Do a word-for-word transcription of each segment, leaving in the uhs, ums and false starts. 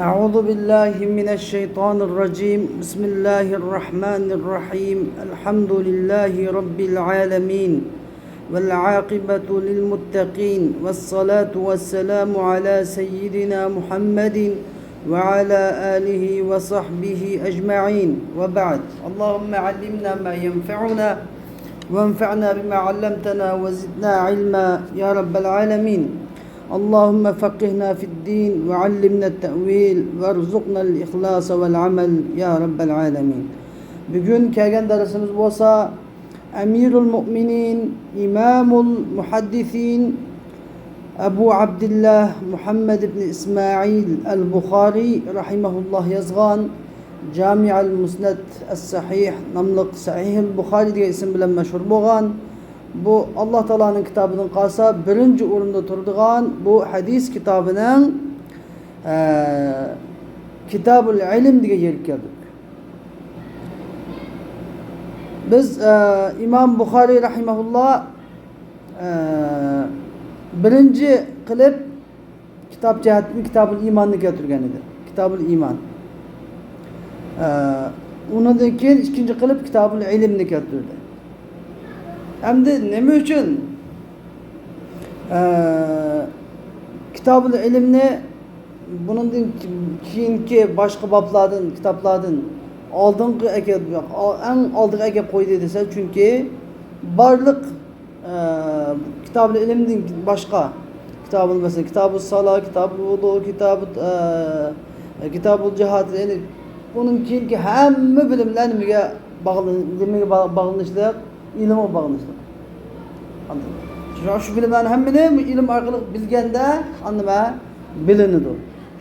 أعوذ بالله من الشيطان الرجيم. بسم الله الرحمن الرحيم. الحمد لله رب العالمين. والعاقبة للمتقين. والصلاة والسلام على سيدنا محمد وعلى آله وصحبه أجمعين. وبعد. اللهم علمنا ما ينفعنا وانفعنا بما علمتنا وزدنا علما يا رب العالمين. اللهم فقهنا في الدين وعلمنا التأويل وارزقنا الإخلاص والعمل يا رب العالمين. بۈگۈن كەلگەن دەرسىمىز بولسا، ئەمىرۇل مۇئمىنىن، ئىمامۇل مۇھەددىسىن، ئەبۇ ئابدىللا مۇھەممەد ئىبنى ئىسمائىل ئەل بۇخارىي رەھىمەھۇللا يازغان جامىئەل مۇسنەد ئەس سەھىھ ناملىق، سەھىھۇل بۇخارىي دېگەن ئىسىم بىلەن مەشھۇر بولغان، بۇ ئاللا تائالانىڭ كىتابىدىن قالسا بىرىنچى ئورۇندا تۇرىدىغان بۇ ھەدىس كىتابىنىڭ، ئە، كىتابۇل ئىلم دېگەن يەرگە كەلدۇق. بىز، ئە، ئىمام بۇخارىي رەھىمەھۇللا، ئە، بىرىنچى قىلىپ كىتاب جەھەتتىن كىتابۇل ئىماننى كەلتۈرگەن ئىدى. كىتابۇل ئىمان. ئە، ئۇنىڭدىن كېيىن ئىككىنچى قىلىپ كىتابۇل ئىلىمنى كەلتۈردى. ئەمدى نېمە ئۈچۈن، ئە، كىتابۇل ئىلىمنى بۇنىڭدىن كېيىنكى باشقا بابلاردىن، كىتابلاردىن ئالدىنقى ئەكەپ، ئەڭ ئالدىغا ئەكەپ قويدى دېسە، چۈنكى بارلىق ئە، كىتابۇل ئىلىمدىن باشقا، كىتابۇل، مەسىلەن، كىتابۇل سالا، كىتابۇل ۋۇدۇ، كىتابۇل، ئە، كىتابۇل جىھاد، يەنى بۇنىڭ كېيىنكى ھەممە بىلىملەر نېمىگە باغلىنىش، نېمىگە با-، باغلىنىشلىق؟ ئىلىمغا باغلىنىشلىق. ئاندىن شۇ، شۇ بىلىملەرنى ھەممىنى ئىلىم ئارقىلىق بىلگەندە، ئاندىن نېمە؟ بىلىنىدۇ.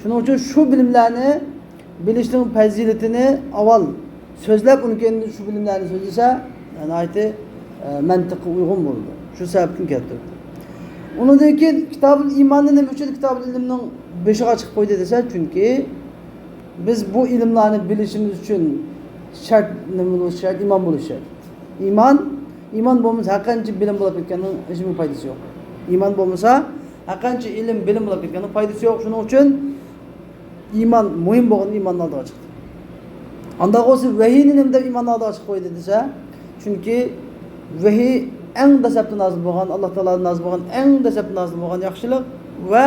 شۇنىڭ ئۈچۈن شۇ بىلىملەرنى بىلىشنىڭ پەزىلىتىنى ئاۋۋال سۆزلەپ، ئۇنىڭ كېيىن شۇ بىلىملەرنى سۆزلىسە، ناھايىتى، ئە، مەنتىققە ئۇيغۇن بولىدۇ. شۇ سەۋەبتىن كەلتۈردى. ئۇنىڭدىن كېيىن كىتابۇل ئىماننى نېمە ئۈچۈن كىتابۇل ئىلىمنىڭ بېشىغا چىقىپ قويدى دېسە، چۈنكى بىز بۇ ئىلىملارنى بىلىشىمىز ئۈچۈن شەرت نېمە بولۇشى شەرت؟ ئىمان بولۇشى شەرت. ئىمان، ئىمان بولمىسا، ھەرقانچە بىلىم بولۇپ كەتكەننىڭ ھېچبىر پايدىسى يوق. ئىمان بولمىسا، ھەرقانچە ئىلىم، بىلىم بولۇپ كەتكەننىڭ پايدىسى يوق. شۇنىڭ ئۈچۈن ئىمان مۇھىم بولغىنى ئىماننىڭ ئالدىغا چىقتى. ئانداق بولسا، ۋەھىينى نېمە دەپ ئىماننىڭ ئالدىغا چىقىپ قويدى دېسە، چۈنكى ۋەھىي ئەڭ دەسلەپتە نازىل بولغان، ئاللا تائالادىن نازىل بولغان، ئەڭ دەسلەپتە نازىل بولغان ياخشىلىق ۋە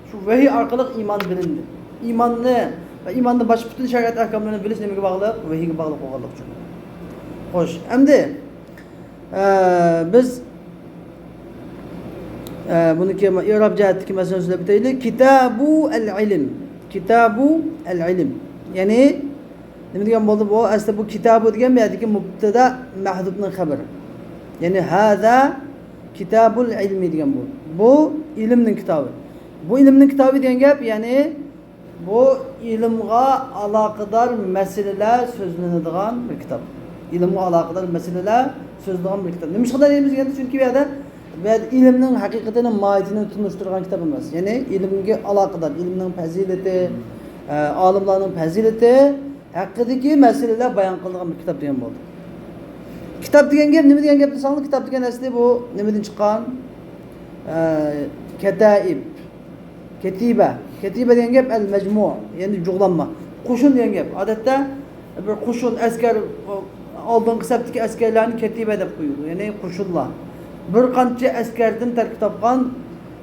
شۇ ۋەھىي ئارقىلىق ئىمان بىلىندى. ئىماننى ۋە ئىماندىن باشقا پۈتۈن شەرىئەت ئەھكاملىرىنى ببىلىش نېمىگە باغلىق؟ ۋەھىيگە باغلىق بولغانلىقى ئۈچۈن. خوش، ئەمدى، ئە، بىز، ئە، بۇنىڭكى ئىراب جەھەتتىكى مەسىلىنى سۆزلەپ ئۆتەيلى. كىتابۇ ئەل ئىلم. كىتابۇ ئەل ئىلم. يەنى، نېمە دېگەن بولدى بۇ؟ ئەسلى بۇ كىتابۇ دېگەن بۇ يەردىكى مۇبتەدا مەھزۇپنىڭ خەبىرى. يەنى ھازا كىتابۇل ئىلمى دېگەن بۇ. بۇ ئىلىمنىڭ كىتابى. بۇ ئىلىمنىڭ كىتابى دېگەن گەپ، يەنى بۇ ئىلىمغا ئالاقىدار مەسىلىلەر سۆزلىنىدىغان بىر كىتاب. ئىلىمغا ئالاقىدار مەسىلىلەر سۆزلىنىدىغان بىر كىتاب. نېمىشقا دەيمىز دېگەندە، چۈنكى بۇ يەردە، بۇ يەردە ئىلىمنىڭ ھەقىقىتىنى، ماھىيىتىنى تونۇشتۇرغان كىتاب ئەمەس. يەنى ئىلىمگە ئالاقىدار، ئىلىمنىڭ پەزىلىتى، ئە، ئالىملارنىڭ پەزىلىتى، ھەققىدىكى مەسىلىلەر بايان قىلىنغان بىر كىتاب دېگەن بولدى. كىتاب دېگەن گەپ نېمە دېگەن گەپ دېسەڭلار، كىتاب دېگەن ئەسلى بۇ نېمىدىن چىققان؟ ئە، كەتەئىب، كەتىبە. كەتىبە دېگەن گەپ ئەل مەجمۇ، يەنى جۇغلانما. قوشۇن دېگەن گەپ. ئادەتتە بىر قوشۇن، ئەسكەر، ئالدىنقى سەپتىكى ئەسكەرلەرنى كەتىبە دەپ قويىدۇ، يەنى قوشۇنلار. بىر قانچە ئەسكەردىن تەركىب تاپقان،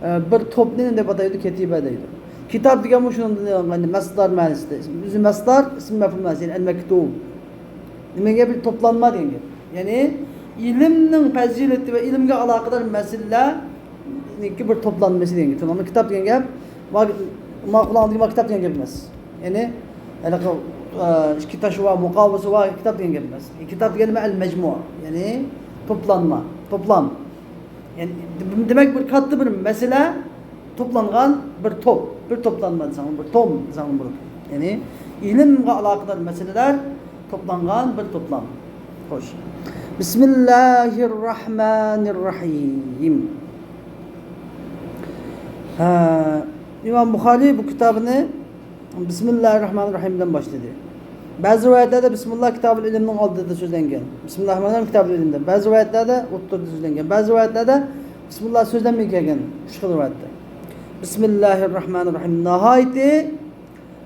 ئە، بىر توپنى نېمە دەپ ئاتايدۇ؟ كەتىبە دەيدۇ. كىتاب دېگەنمۇ شۇنىڭدىن ئېلىنغان، مەسدار مەنىسىدە. ئۆزى مەسدار، ئىسمى مەفئۇل مەنىسى، يەنى ئەل مەكتۇب. نېمە گەپ؟ توپلانما دېگەن گەپ. يەنى ئىلىمنىڭ پەزىلىتى ۋە ئىلىمگە ئالاقىدار مەسىلىلەرنىڭكى بىر توپلانمىسى دېگەن گەپ. توپلانما كىتاب دېگەن گەپ، ما-، ماقۇلانغا كىتاب دېگەن گەپ ئەمەس. يەنى، ھېلىقى، ئە، ئىككى تاش ۋە مۇقاۋىسى ۋە كىتاب دېگەن گەپ ئەمەس. كىتاب دېگەن نېمە؟ ئەل مەجمۇ، يەنى توپلانما، توپلام. يەنى، دېمەك، بىر كاتتا بىر مەسىلە توپلانغان بىر توپ، بىر توپلانما دېسەڭ، بىر توم دېسەڭ بولىدۇ. يەنى، ئىلىمغا ئالاقىدار مەسىلىلەر توپلانغان بىر توپلام. خوش. بىسمىللاھىررەھمانىررەھىم. ھە، ئىمام بۇخارىي بۇ كىتابىنى بىسمىللاھىررەھمانىررەھىم بىلەن باشلىدى. بەزى رىۋايەتلەردە بىسمىللا كىتابۇل ئىلىمنىڭ ئالدىدا سۆزلەنگەن. بىسمىللاھىررەھمانىررەھىم كىتابۇل ئىلىمدە. بەزى رىۋايەتلەردە ئوتتۇرىدا سۆزلەنگەن. بەزى رىۋايەتلەردە بىسمىللا سۆزلەنمەي كەلگەن. ئۈچ خىل رىۋايەتتە. بىسمىللاھىررەھمانىررەھىم. ناھايىتى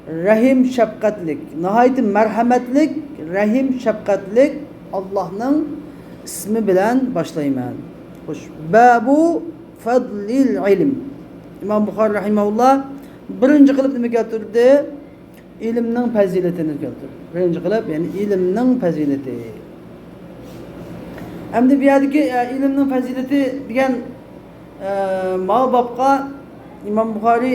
رەھىم شەپقەتلىك، ناھايىتى مەرھەمەتلىك، رەھىم شەپقەتلىك ئاللاھنىڭ ئىسمى بىلەن باشلايمەن. خوش. بابۇ فەزلىل ئىلم. ئىمام بۇخارى رەھىمەھۇللا بىرىنچى قىلىپ نېمە كەلتۈردى؟ ئىلىمنىڭ پەزىلىتىنى كەلتۈردى. بىرىنچى قىلىپ، يەنى ئىلىمنىڭ پەزىلىتى. ئەمدى بۇ يەردىكى، ئە، ئىلىمنىڭ پەزىلىتى دېگەن، ئە، ماۋۇ بابقا ئىمام بۇخارى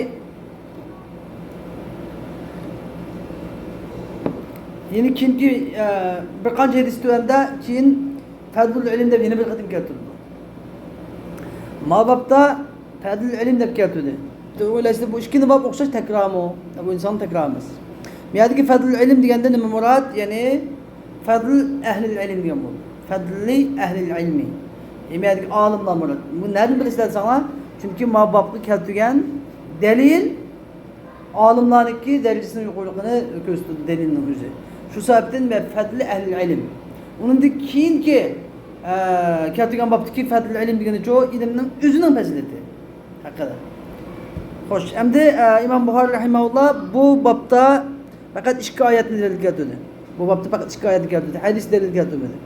يەنە كېيىنكى، ئە، بىر قانچە ھەدىس تۆۋەندە كېيىن فەزلۇل ئىلىم دەپ يەنە بىر قېتىم كەلتۈرىدۇ. ماۋۇ بابتا فەزلۇل ئىلىم دەپ كەلتۈردى. ئويلايسىز، بۇ ئىككىنى باب ئوخشاش تەكرارمۇ؟ بۇ ئىنسان تەكرار ئەمەس. بۇ يەردىكى فەزلۇل ئىلىم دېگەندە نېمە مۇراد؟ يەنى فەزل ئەھلىل ئىلم دېگەن بولدى. فەزلى ئەھلىل ئىلمى. يەنى بۇ يەردىكى ئالىملار مۇراد. بۇ نەدىن بىلىسىلەر دېسەڭلار؟ چۈنكى ماۋۇ بابقا كەلتۈرگەن دەلىل ئالىملارنىڭكى دەرىجىسىنىڭ يۇقىرىلىقىنى كۆرسىتىدۇ، دەلىلنىڭ ئۆزى. شۇ سەۋەبتىن ۋە فەزلى ئەھلىل ئىلم. ئۇنىڭدىن كېيىنكى، ئە، كەلتۈرگەن بابتىكى فەزلى ئىلم دېگىنىچۇ ئىلىمنىڭ ئۆزىنىڭ پەزىلىتى ھەققىدە. خوش، ئەمدى، ئە، ئىمام بۇخارى رەھىمەھۇللا بۇ بابتا پەقەت ئىككى ئايەتنى دەلىل كەلتۈردى. بۇ بابتا پەقەت ئىككى ئايەتنى كەلتۈردى. ھەدىس دەلىل كەلتۈرمىدى.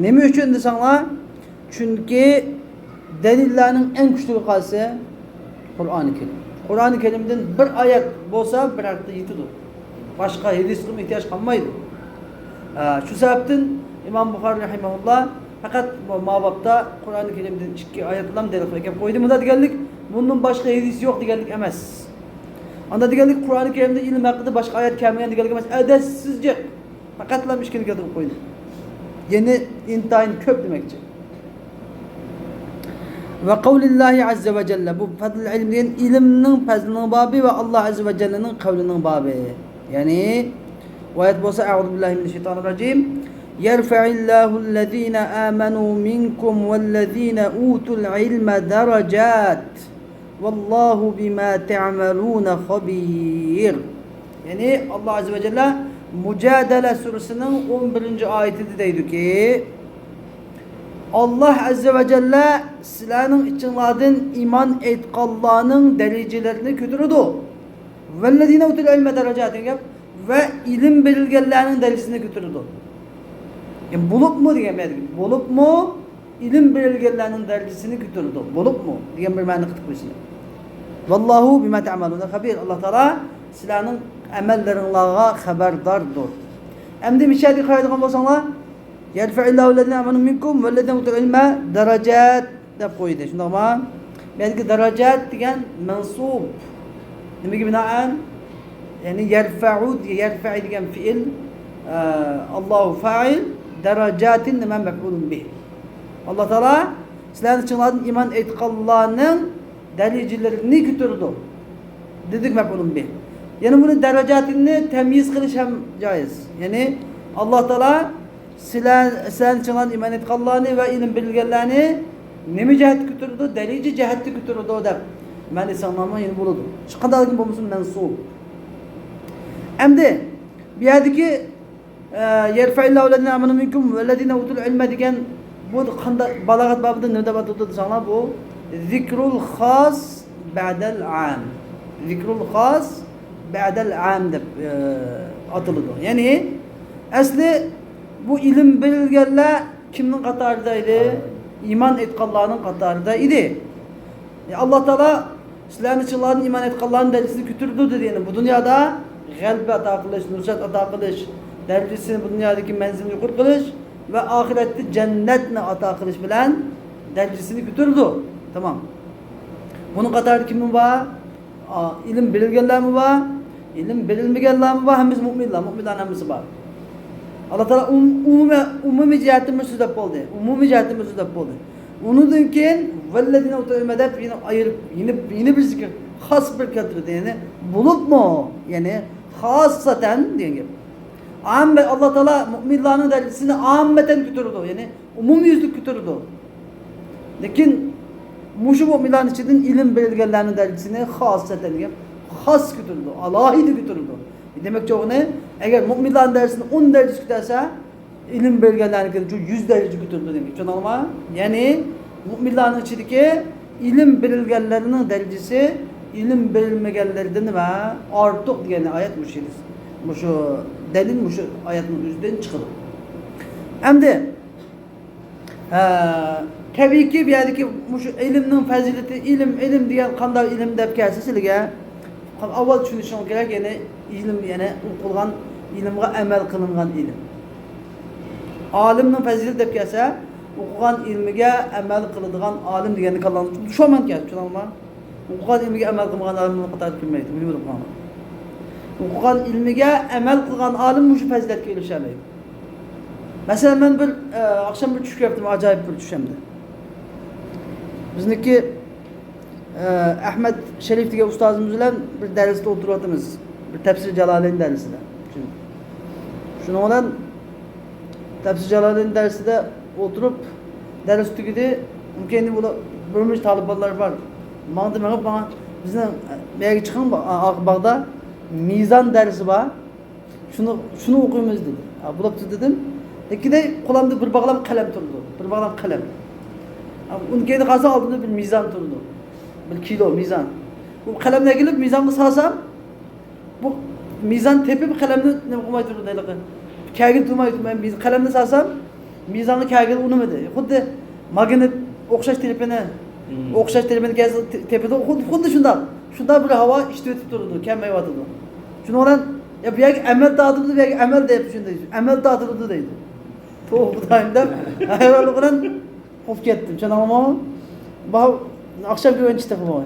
نېمە ئۈچۈن دېسەڭلار، چۈنكى دەلىللەرنىڭ ئەڭ كۈچلۈكى قايسى؟ قۇرئانى كەرىم. قۇرئانى كەرىمدىن بىر ئايەت بولسا بىر ھەقتە يېتىدۇ. باشقا ھەدىسكىمۇ ئېھتىياج قالمايدۇ. ئە، شۇ سەۋەبتىن ئىمام بۇخارى رەھىمەھۇللا پەقەت بۇ، ما بابتا قۇرئانى كەرىمدىن ئىككى ئايەت بىلەن دەلىل قىلىپ كەپ قويدى. مۇنداق دېگەنلىك، بۇندىن باشقا ھەدىس يوق دېگەنلىك ئەمەس. ئاندا دېگەنلىك، قۇرئانى كەرىمدە ئىلىم ھەققىدە باشقا ئايەت كەلمىگەن دېگەنلىك ئەمەس. ئەدەتسىز جىق. پەقەتلا ئىككىنى كەلتۈرۈپ قويدى. يەنى ئىنتايىن كۆپ دېمەكچى. ۋە قەۋلىللاھى ئەززە ۋە جەللە. بۇ فەزلۇل ئىلم دېگەن ئىلىمنىڭ پەزلىنىڭ بابى ۋە ئاللا ئەززە ۋە جەللىنىڭ قەۋلىنىڭ بابى. يەنى، ئايەت بولسا، أعوذ بالله من الشيطان الرجيم. يرفع الله الذين آمنوا منكم والذين أوتوا العلم درجات. ۋاللاھۇ بىما تەئمەلۇنە خەبىر. يەنى ئاللا ئەززە ۋە جەللە مۇجادىلە سۈرىسىنىڭ ئون بىرىنچى ئايىتىدە دەيدۇكى، ئاللا ئەززە ۋە جەللە سىلەرنىڭ ئىچىڭلاردىن ئىمان ئېيتقانلارنىڭ دەرىجىلىرىنى كۆتۈرىدۇ. ۋەللەزىنە ئۇتۇل ئىلمە دەرەجات دېگەن گەپ، ۋە ئىلىم بېرىلگەنلەرنىڭ دەرىجىسىنى كۆتۈرىدۇ. يەنى بولۇپمۇ دېگەن مەنىدىكى، بولۇپمۇ ئىلىم بېرىلگەنلەرنىڭ دەرىجىسىنى كۆتۈرىدۇ. بولۇپمۇ دېگەن بىر مەنىنى قىلىپ قويسىلەر. ۋاللاھۇ بىما تەئمەلۇنە خەبىر. ئاللا تائالا سىلەرنىڭ ئەمەللىرىڭلارغا خەۋەرداردۇر. ئەمدى مۇشۇ يەرگە قارايدىغان بولساڭلار، يەرفەئىللاھۇ لەزىنە ئامەنۇ مىنكۇم ۋەللەزىنە ئۇتۇل ئىلمە دەرەجات دەپ قويدى. شۇنداقمۇ؟ بۇ يەردىكى دەرەجات دېگەن مەنسۇب. نېمىگە بىنائەن؟ يەنى يەرفەئۇ، يەرفەئۇ دېگەن فېئىل، ئە، ئاللاھۇ فائىل، دەرەجاتىن نېمە؟ مەپئۇلۇن بىھ. ئاللا تائالا سىلەرنىڭ ئىچىڭلاردىن ئىمان ئېيتقانلارنىڭ دەرىجىلىرىنى كۆتۈرىدۇ. دېدۇق مەپئۇلۇن بىھ. يەنى بۇنى دەرەجاتىننى تەميىز قىلىش ھەم جائىز. يەنى ئاللا تائالا سىلەر، سىلەرنىڭ ئىچىڭلاردىن ئىمان ئېيتقانلارنى ۋە ئىلىم بېرىلگەنلەرنى نېمە جەھەتتە كۆتۈرىدۇ؟ دەرىجە جەھەتتە كۆتۈرىدۇ دەپ مەنە ئېيتساڭلارمۇ يەنە بولىدۇ. شۇ قانداقلىكىن بولمىسۇن مەنسۇب. ئەمدى بۇ يەردىكى، ئە، يەرفەئىللاھۇ لەزىنە ئامەنۇ مىنكۇم ۋەللەزىنە ئۇتۇل ئىلمە دېگەن بۇ قانداق بالاغەت بابىدا نېمە دەپ ئاتىلىدۇ دېسەڭلار، بۇ زىكرۇل خاس بەدەل ئام. زىكرۇل خاس بەدەل ئام دەپ، ئە، ئاتىلىدۇ. يەنى ئەسلى بۇ ئىلىم بېرىلگەنلەر كىمنىڭ قاتارىدا ئىدى؟ ئىمان ئېيتقانلارنىڭ قاتارىدا ئىدى. يا ئاللا تائالا سىلەرنىڭ ئىچىڭلاردىن ئىمان ئېيتقانلارنىڭ دەرىجىسىنى كۆتۈرىدۇ دېدى. يەنى بۇ دۇنيادا غەلىبە ئاتا قىلىش، نۇسرەت ئاتا قىلىش، دەرىجىسىنى بۇ دۇنيادىكى مەنزىلىنى يۇقىرى قىلىش ۋە ئاخىرەتتە جەننەتنى ئاتا قىلىش بىلەن دەرىجىسىنى كۆتۈرىدۇ. تامام. بۇنىڭ قاتارىدا كىممۇ بار؟ ئا، ئىلىم بېرىلگەنلەرمۇ بار، ئىلىم بېرىلمىگەنلەرمۇ بار، ھەممىسى مۇئمىنلار، مۇئمىنلارنىڭ ھەممىسى بار. ئاللا تائالا ئۇم-، ئومۇمىي، ئومۇمىي جەھەتتىن بىر سۆزلەپ بولدى. ئومۇمىي جەھەتتىن بىر سۆزلەپ بولدى. ئۇنىڭدىن كېيىن ۋەللەزىنە ئۇتۇل ئىلمە دەپ يەنە ئايرىپ، يەنە، يەنە بىر زىكىر، خاس بىر كەلتۈردى. يەنى بولۇپمۇ، يەنى خاسسەتەن دېگەن گەپ. ئاممە، ئاللا تائالا مۇئمىنلارنىڭ دەرىجىسىنى ئاممەتەن كۆتۈرىدۇ. يەنى ئومۇميۈزلۈك كۆتۈرىدۇ. لېكىن مۇشۇ مۇئمىنلارنىڭ ئىچىدىن ئىلىم بېرىلگەنلەرنىڭ دەرىجىسىنى خاسسەتەن دېگەن، خاس كۆتۈرىدۇ، ئالاھىدە كۆتۈرىدۇ. دېمەكچى بولغىنى، ئەگەر مۇئمىنلارنىڭ دەرىجىسىنى ئون دەرىجىسى كۆتەرسە، ئىلىم بېرىلگەنلەرنىڭكىچۇ يۈز دەرىجە كۆتۈرىدۇ دېمەك. چۈشەندىڭلارمۇ؟ يەنى مۇئمىنلارنىڭ ئىچىدىكى ئىلىم بېرىلگەنلەرنىڭ دەرىجىسى ئىلىم بېرىلمىگەنلىرىدىن ۋە ئارتۇق دېگەن ئايەت مۇشۇ، مۇشۇ دەلىل مۇشۇ ئايەتنىڭ ئۆزىدىن چىقىدۇ. ئەمدى، ھە، تەبىئىيكى، بۇ يەردىكى مۇشۇ ئىلىمنىڭ پەزىلىتى، ئىلىم، ئىلىم دېگەن قانداق ئىلىم دەپ كەلسە سىلىگە، ئاۋۋال چۈشىنىشىڭىز كېرەك، يەنى ئىلىم، يەنى ئوقۇلغان ئىلىمغا ئەمەل قىلىنغان ئىلىم. ئالىمنىڭ پەزىلىتى دەپ كەلسە، ئوقۇغان ئىلمىگە ئەمەل قىلىدىغان ئالىم دېگەننى كاللاڭلارغا چۈشۈرمەمكەن، چۈشىنىڭلارمۇ؟ ئوقۇغان ئىلمىگە ئەمەل قىلمىغان ئالىم بۇ قاتاردا كىرمەيدۇ، مۇھىم بولۇپ قالغان. ئوقۇغان ئىلمىگە ئەمەل قىلغان ئالىم مۇشۇ پەزىلەتكە ئېرىشەلەيدۇ. مەسىلەن، مەن بىر، ئە، ئاخشام بىر چۈش كۆردۈم، ئاجايىپ بىر چۈش ئەمدى. بىزنىڭكى، ئە، ئەھمەد شېرىپ دېگەن ئۇستازىمىز بىلەن بىر دەرستە ئولتۇرۇۋاتىمىز. بىر تەپسىر جالالەين دەرسىدە. شۇنىڭ بىلەن تەپسىر جالالەين دەرسىدە ئولتۇرۇپ، دەرس تۈگىدى. كېيىن ئۇلار بىر مۇنچە تالىپ بالىلار بار. ماڭدى مېڭىپ ماڭا، بىزنىڭ، ئە، بۇ يەرگە چىقىڭ، بۇ، ئا-، ئارقا باغدا مىزان دەرسى بار. شۇنى، شۇنى ئوقۇيمىز دېدى. ھە، بوپتۇ دېدىم. لېكىن قولۇمدا بىر باغلام قەلەم تۇرىدۇ. بىر باغلام قەلەم. ھە، ئۇنىڭ كەينىدە قارىسام ئالدىمدا بىر مىزان تۇرىدۇ. بىر كىلو مىزان. بۇ قەلەمنى ئەكېلىپ مىزانغا سالسام، بۇ مىزان تېپىپ قەلەمنى نېمە قىلماي تۇرىدۇ، ھېلىقى كەلگىلى تۇرماي تۇرۇپ، مەن مىز-، قەلەمنى سالسام، مىزانغا كەلگىلى ئۇنىمىدى. خۇددى ماگنىت ئوخشاش تېرىپىنى، مم. ئوخشاش تېرىپىنى كەلسە تېپىدۇ. خۇددى، خۇددى شۇنداق. شۇنداق بىر ھاۋا ئىشلىتىپ تۇرىدۇ، كەلمەيۋاتىدۇ. شۇنىڭ بىلەن، يا بۇ يەرگە ئەمەل تارتىلىدۇ، بۇ يەرگە ئەمەل دەپ شۇنداق. ئەمەل تارتىلىدۇ دەيدۇ. توۋا خۇدايىم دەپ ھەيرانلىق بىلەن قوپۇپ كەتتىم، چۈشەندىڭلارمۇ؟ بۇ ئاخشام كۆرگەن چىش تېخىمۇ.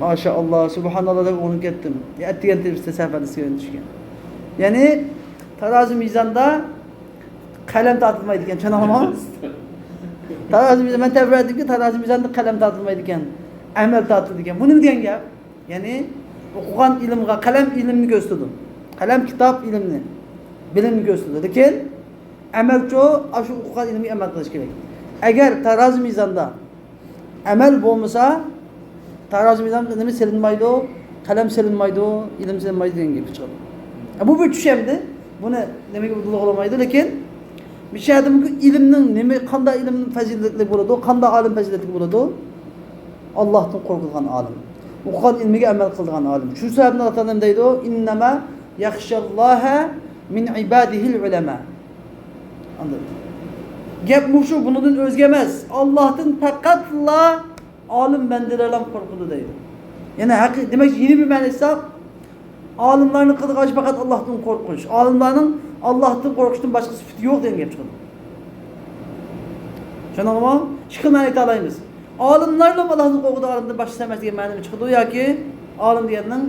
ماشائاللا، سۇبھاناللا دەپ ئويغىنىپ كەتتىم. ئەتىگەن تېرىقچە سەھەردە كۆرگەن چۈشكەن. يەنى تارازى مىزاندا قەلەم تارتىلمايدىكەن، چۈشەندىڭلارمۇ؟ تارازى مىزان، مەن تەبىر ئېيتتىمكى، تارازى مىزاندا قەلەم تارتىلمايدىكەن، ئەمەل تارتىلىدىكەن. بۇ نېمە دېگەن گەپ؟ يەنى ئوقۇغان ئىلىمغا، قەلەم ئىلىمنى كۆرسىتىدۇ. قەلەم كىتاب ئىلىمنى، بىلىمنى كۆرسىتىدۇ. لېكىن ئەمەلچۇ ئاشۇ ئوقۇغان ئىلمىگە ئەمەل قىلىش كېرەك. ئەگەر تارازى مىزاندا ئەمەل بولمىسا، تارازى مىزاندا نېمە سېلىنمايدۇ؟ قەلەم سېلىنمايدۇ، ئىلىم سېلىنمايدۇ دېگەن گەپ چىقىدۇ. بۇ بىر چۈش ئەمدى. بۇنى نېمىگە بولمايدۇ، لېكىن مۇشۇ يەردىمۇ ئىلىمنىڭ نېمە، قانداق ئىلىم پەزىلەتلىك بولىدۇ، قانداق ئالىم پەزىلەتلىك بولىدۇ؟ ئاللاھتىن قورقىدىغان ئالىم. ئوقۇغان ئىلمىگە ئەمەل قىلىدىغان ئالىم. شۇ سەۋەبتىن ئاللا تائالا نېمە دەيدۇ؟ «ئىننەما يەخشەللاھە مىن ئىبادىھىل ئۇلەما.» ئاندىن گەپ مۇشۇ، بۇنىڭدىن ئۆزگە ئەمەس. ئاللاھتىن پەقەتلا ئالىم بەندىلەرلا قورقىدۇ دەيدۇ. يەنى ھەقىقىي، دېمەك، يەنە بىر مەنىسى، ئالىملارنىڭ قىلىدىغان ئىشى پەقەت ئاللاھتىن قورقۇش. ئالىملارنىڭ ئاللاھتىن قورقۇشتىن باشقا سۈپىتى يوق دېگەن گەپ چىقىدۇ. چۈشەندىڭلارمۇ؟ ئىككى خىل مەنە ئېيتالايمىز. ئالىملارلا ئاللاھتىن قورقىدۇ، ئالىمدىن باشقىسى ئەمەس دېگەن مەنىمۇ چىقىدۇ ياكى ئالىم دېگەننىڭ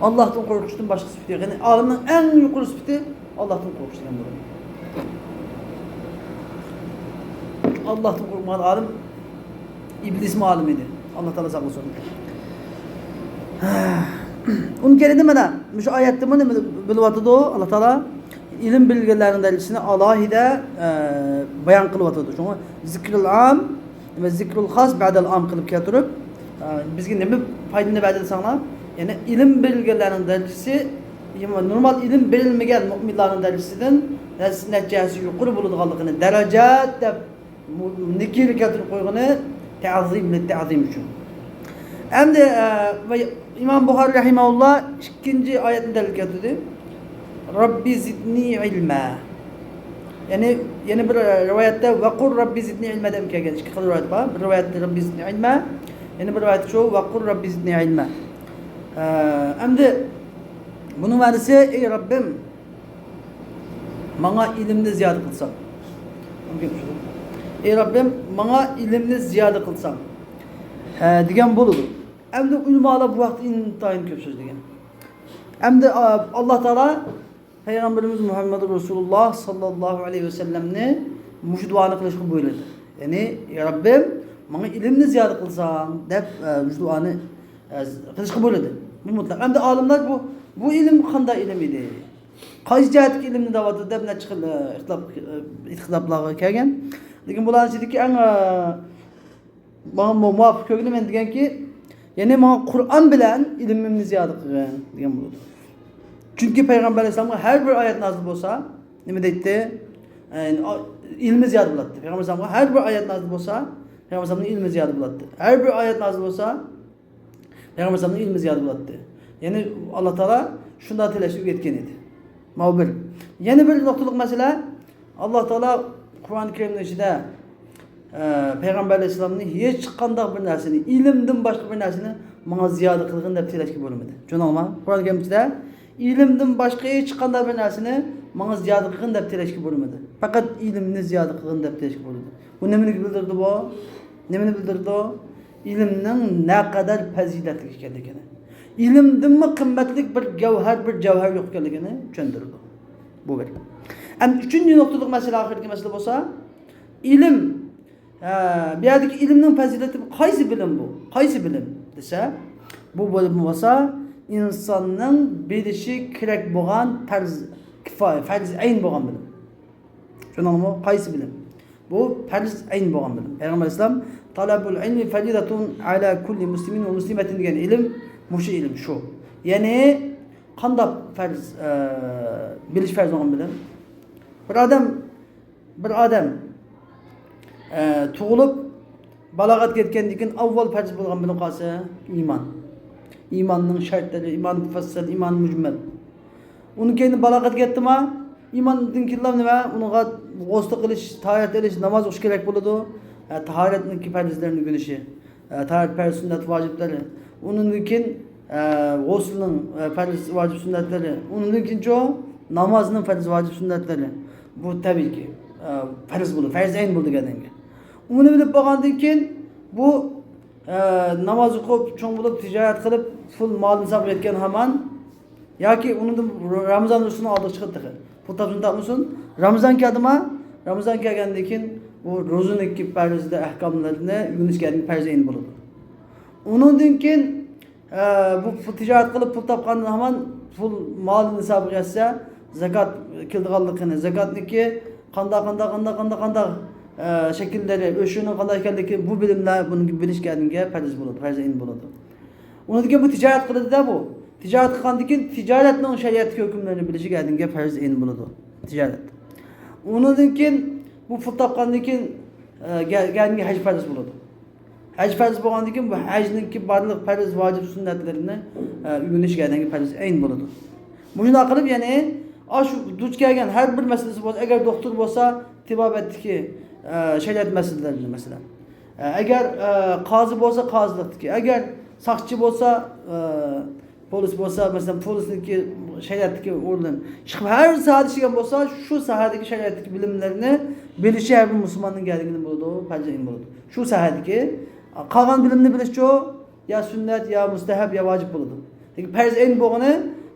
ئاللاھتىن قورقۇشتىن باشقا سۈپىتى يوق. يەنى ئالىمنىڭ ئەڭ يۇقىرى سۈپىتى ئاللاھتىن قورقۇش دېگەن بولىدۇ. ئاللاھتىن قورقمىغان ئالىم ئىبلىسمۇ ئالىم ئىدى. ئاللا تائالا ساقلىسۇن. ئۇنىڭ كەينىدە مانا مۇشۇ ئايەتتىمۇ نېمە بىلىۋاتىدۇ؟ ئاللا تائالا ئىلىم بىلگەنلەرنىڭ دەرىجىسىنى ئالاھىدە، ئە، بايان قىلىۋاتىدۇ. شۇڭا زىكرۇل ئام ۋە زىكرۇل خاس بەدەل ئام قىلىپ كەلتۈرۈپ، ئە، بىزگە نېمە پايدىنى بەردى دېسەڭلار، يەنى ئىلىم بېرىلگەنلەرنىڭ دەرىجىسى، يەنى نورمال ئىلىم بېرىلمىگەن مۆمىنلارنىڭ دەرىجىسىدىن نەچچە، نەچچە ھەسسە يۇقىرى بولىدىغانلىقىنى، دەرىجەت دەپ نېكىرە كەلتۈرۈپ قويغىنى تەزىم، لىتەزىم ئۈچۈن. ئەمدى، ئە، ۋە ئىمام بۇخارى رەھىمەھۇللا ئىككىنچى ئايەتنى دەلىل كەلتۈردى. رەببى زىدنى ئىلما. يەنى، يەنە بىر، ئە، رىۋايەتتە ۋەقۇل رەببى زىدنى ئىلما دەپ كەلگەن. ئىككى خىل رىۋايەت بار. بىر رىۋايەتتە رەببى زىدنى ئىلما، يەنە بىر رىۋايەتتە شۇ ۋەقۇل رەببى زىدنى ئىلما. ئە، ئەمدى بۇنىڭ مەنىسى، ئەي رەببىم، ماڭا ئىلىمنى زىيادە قىلساڭ. ئەي رەببىم، ماڭا ئىلىمنى زىيادە قىلساڭ، ھە، دېگەن بولىدۇ. ئەمدى ئۆلىمالار بۇ ھەقتە ئىنتايىن كۆپ سۆزلىگەن. ئەمدى، ئا، ئاللا تائالا پەيغەمبىرىمىز مۇھەممەد رەسۇلۇللا ساللاللاھۇ ئەلەيھى ۋەسەللەمنى مۇشۇ دۇئانى قىلىشقا بۇيرۇدى. يەنى، يا رەببىم، ماڭا ئىلىمنى زىيادە قىلساڭ، دەپ، ئە، مۇشۇ دۇئانى، ئە، قىلىشقا بۇيرۇدى. بۇ مۇتلەق. ئەمدى ئالىملار بۇ، بۇ ئىلىم قانداق ئىلىم ئىدى؟ قايسى جەھەتتىكى ئىلىمنى دەۋاتىدۇ دەپ نەچچە خىل، ئە، ئىختىلاپ، ئە، ئېتىقادلارغا كەلگەن. لېكىن بۇلارنىڭ ئىچىدىكى ئەڭ، ئە، ماڭا مۇ-، مۇۋاپىق كۆرگىنى مەن دېگەنكى، يەنى ماڭا قۇرئان بىلەن ئىلمىمنى زىيادە قىلغىن دېگەن بولىدۇ. چۈنكى پەيغەمبەر ئەلەيھىسسالامغا ھەر بىر ئايەت نازىل بولسا، نېمە دەيتتى؟ ئە، ئىلمى زىيادە بولاتتى. پەيغەمبەر ئەلەيھىسسالامغا ھەر بىر ئايەت نازىل بولسا، پەيغەمبەر ئەلەيھىسسالامنىڭ ئىلمى زىيادە بولاتتى. ھەر بىر ئايەت نازىل بولسا، پەيغەمبەر ئەلەيھىسسالامنىڭ ئىلمى زىيادە بولاتتى. يەنى ئاللا تائالا شۇنداق تىلەشنى ئۆگەتكەن ئىدى. ماۋۇ بىر. يەنە بىر نۇقتىلىق مەسىلە، ئاللا تائالا قۇرئان كەرىمنىڭ ئىچىدە، ئە، پەيغەمبەر ئەلەيھىسسالامنى ھېچقانداق بىر نەرسىنى، ئىلىمدىن باشقا بىر نەرسىنى ماڭا زىيادە قىلغىن دەپ تىلەشكە بولمىدى. چۈشەندىڭلارمۇ؟ قۇرئان كەرىم ئىچىدە ئىلىمدىن باشقا ھېچقانداق بىر نەرسىنى ماڭا زىيادە قىلغىن دەپ تىلەشكە بولمىدى. پەقەت ئىلىمنى زىيادە قىلغىن دەپ تىلەشكە بولىدۇ. بۇ نېمىنى بىلدۈرىدۇ بۇ؟ نېمىنى بىلدۈرىدۇ؟ ئىلىمنىڭ نەقەدەر پەزىلەتلىك ئىكەنلىكىنى، ئىلىمدىنمۇ قىممەتلىك بىر گەۋھەر، بىر جەۋھەر يوق ئىكەنلىكىنى چۈشەندۈرىدۇ. بۇ بىر. ئەمدى ئۈچىنچى نۇقتىلىق مەسىلە، ئاخىرقى مەسىلە بولسا، ئىلىم، ھە، بۇ يەردىكى ئىلىمنىڭ پەزىلىتى قايسى بىلىم بۇ؟ قايسى بىلىم دېسە، بۇ بىلىم بولسا ئىنساننىڭ بىلىشى كېرەك بولغان پەرز كىفايە، پەرز ئەين بولغان بىلىم. چۈشەندىڭلارمۇ؟ قايسى بىلىم؟ بۇ پەرز ئەين بولغان بىلىم. پەيغەمبەر ئەلەيھىسسالام، «تەلەبۇل ئىلمى فەرىزەتۇن ئەلا كۇللى مۇسلىمىن ۋە مۇسلىمەتىن» دېگەن ئىلىم، مۇشۇ ئىلىم شۇ. يەنى قانداق پەرز، ئە، بىلىش پەرز بولغان بىلىم؟ بىر ئادەم، بىر ئادەم، ئە، تۇغۇلۇپ بالاغەتكە يەتكەندىن كېيىن ئاۋۋال پەرز بولغان بىلىم قايسى؟ ئىمان. ئىماننىڭ شەرتلىرى، ئىمان مۇفەسسەل، ئىمان مۇجمەل. ئۇنىڭ كېيىن بالاغەتكە يەتتىما، ئىماندىن كېيىنلا نېمە؟ ئۇنىڭغا غۇسل قىلىش، تاھارەت ئېلىش، ناماز ئوقۇش كېرەك بولىدۇ. ئە، تاھارەتنىڭكى پەرزلىرىنى ئۆگىنىشى. ئە، تاھارەت پەرز، سۈننەت، ۋاجىپلىرى. ئۇنىڭدىن كېيىن، ئە، غۇسلنىڭ، ئە، پەرز، ۋاجىپ، سۈننەتلىرى. ئۇنىڭدىن كېيىنچۇ نامازنىڭ پەرز، ۋاجىپ، سۈننەتلىرى. بۇ تەبىئىيكى، ئە، پەرز بولىدۇ، پەرز ئەين بولىدۇ گەدەنگە. ئۇنى بىلىپ بولغاندىن كېيىن بۇ، ئە، ناماز ئوقۇپ، چوڭ بولۇپ، تىجارەت قىلىپ، پۇل مال نىسابقا يەتكەن ھامان ياكى ئۇنىڭدىن رامىزان روزىسىنىڭ ئالدىغا چىقىدۇ تېخى. پۇل تاپسۇن تاپمىسۇن، رامىزان كەلدىما، رامىزان كەلگەندىن كېيىن بۇ روزىنىڭكى پەرزلىرى، ئەھكاملىرىنى ئۆگىنىشكە پەرز ئەين بولىدۇ. ئۇنىڭدىن كېيىن، ئە، بۇ پۇل تىجارەت قىلىپ پۇل تاپقاندىن ھامان پۇل مال نىسابىغا يەتسە، زاكات كېلىدىغانلىقىنى، زاكاتنىڭكى قانداق، قانداق، قانداق، قانداق، قانداق، ئە، شەكىللىرى، ئۆسۈشىنىڭ قانداق ئىكەنلىكى، بۇ بىلىملەر بۇنى بىلىشكە پەرز بولىدۇ، پەرز ئەين بولىدۇ. ئۇنىڭدىن كېيىن بۇ تىجارەت قىلىدۇ-دە بۇ. تىجارەت قىلغاندىن كېيىن تىجارەتنىڭ شەرىئەتتىكى ھۆكۈملىرىنى بىلىشى گەدىنگە پەرز ئەين بولىدۇ. تىجارەت. ئۇنىڭدىن كېيىن بۇ پۇل تاپقاندىن كېيىن، ئە، گە-، گەدىنگە ھەج پەرز بولىدۇ. ھەج پەرز بولغاندىن كېيىن بۇ ھەجنىڭكى بارلىق پەرز، ۋاجىپ، سۈننەتلىرىنى، ئە، ئۆگىنىش گەدىنگە پەرز ئەين بولىدۇ. مۇشۇنداق قىلىپ، يەنى، ئاشۇ دۇچ كەلگەن ھەر بىر مەسىلىسى بولسا، ئەگەر دوختۇر بولسا، تېبابەتتىكى، ئە، شەرىئەت مەسىلىلىرىنى، مەسىلەن. ئە، ئەگەر، ئە، قازى بولسا، قازىلىقتىكى، ئەگەر ساقچى بولسا، ئە، پولىس بولسا، مەسىلەن، پولىسنىڭكى شەرىئەتتىكى ئورنى، ئىشقىلىپ ھەر ساھەدە ئىشلىگەن بولسا، شۇ ساھەدىكى شەرىئەتتىكى بىلىملەرنى بىلىشى ھەر بىر مۇسۇلماننىڭ گەدىنىگە بولىدۇ، پەرز ئەين بولىدۇ. شۇ ساھەدىكى، قالغان بىلىمنى بىلىشچۇ، يا سۈننەت، يا مۇستەھەب، يا ۋاجىپ بولىدۇ. لېكىن پەرز ئەين بولغىنى،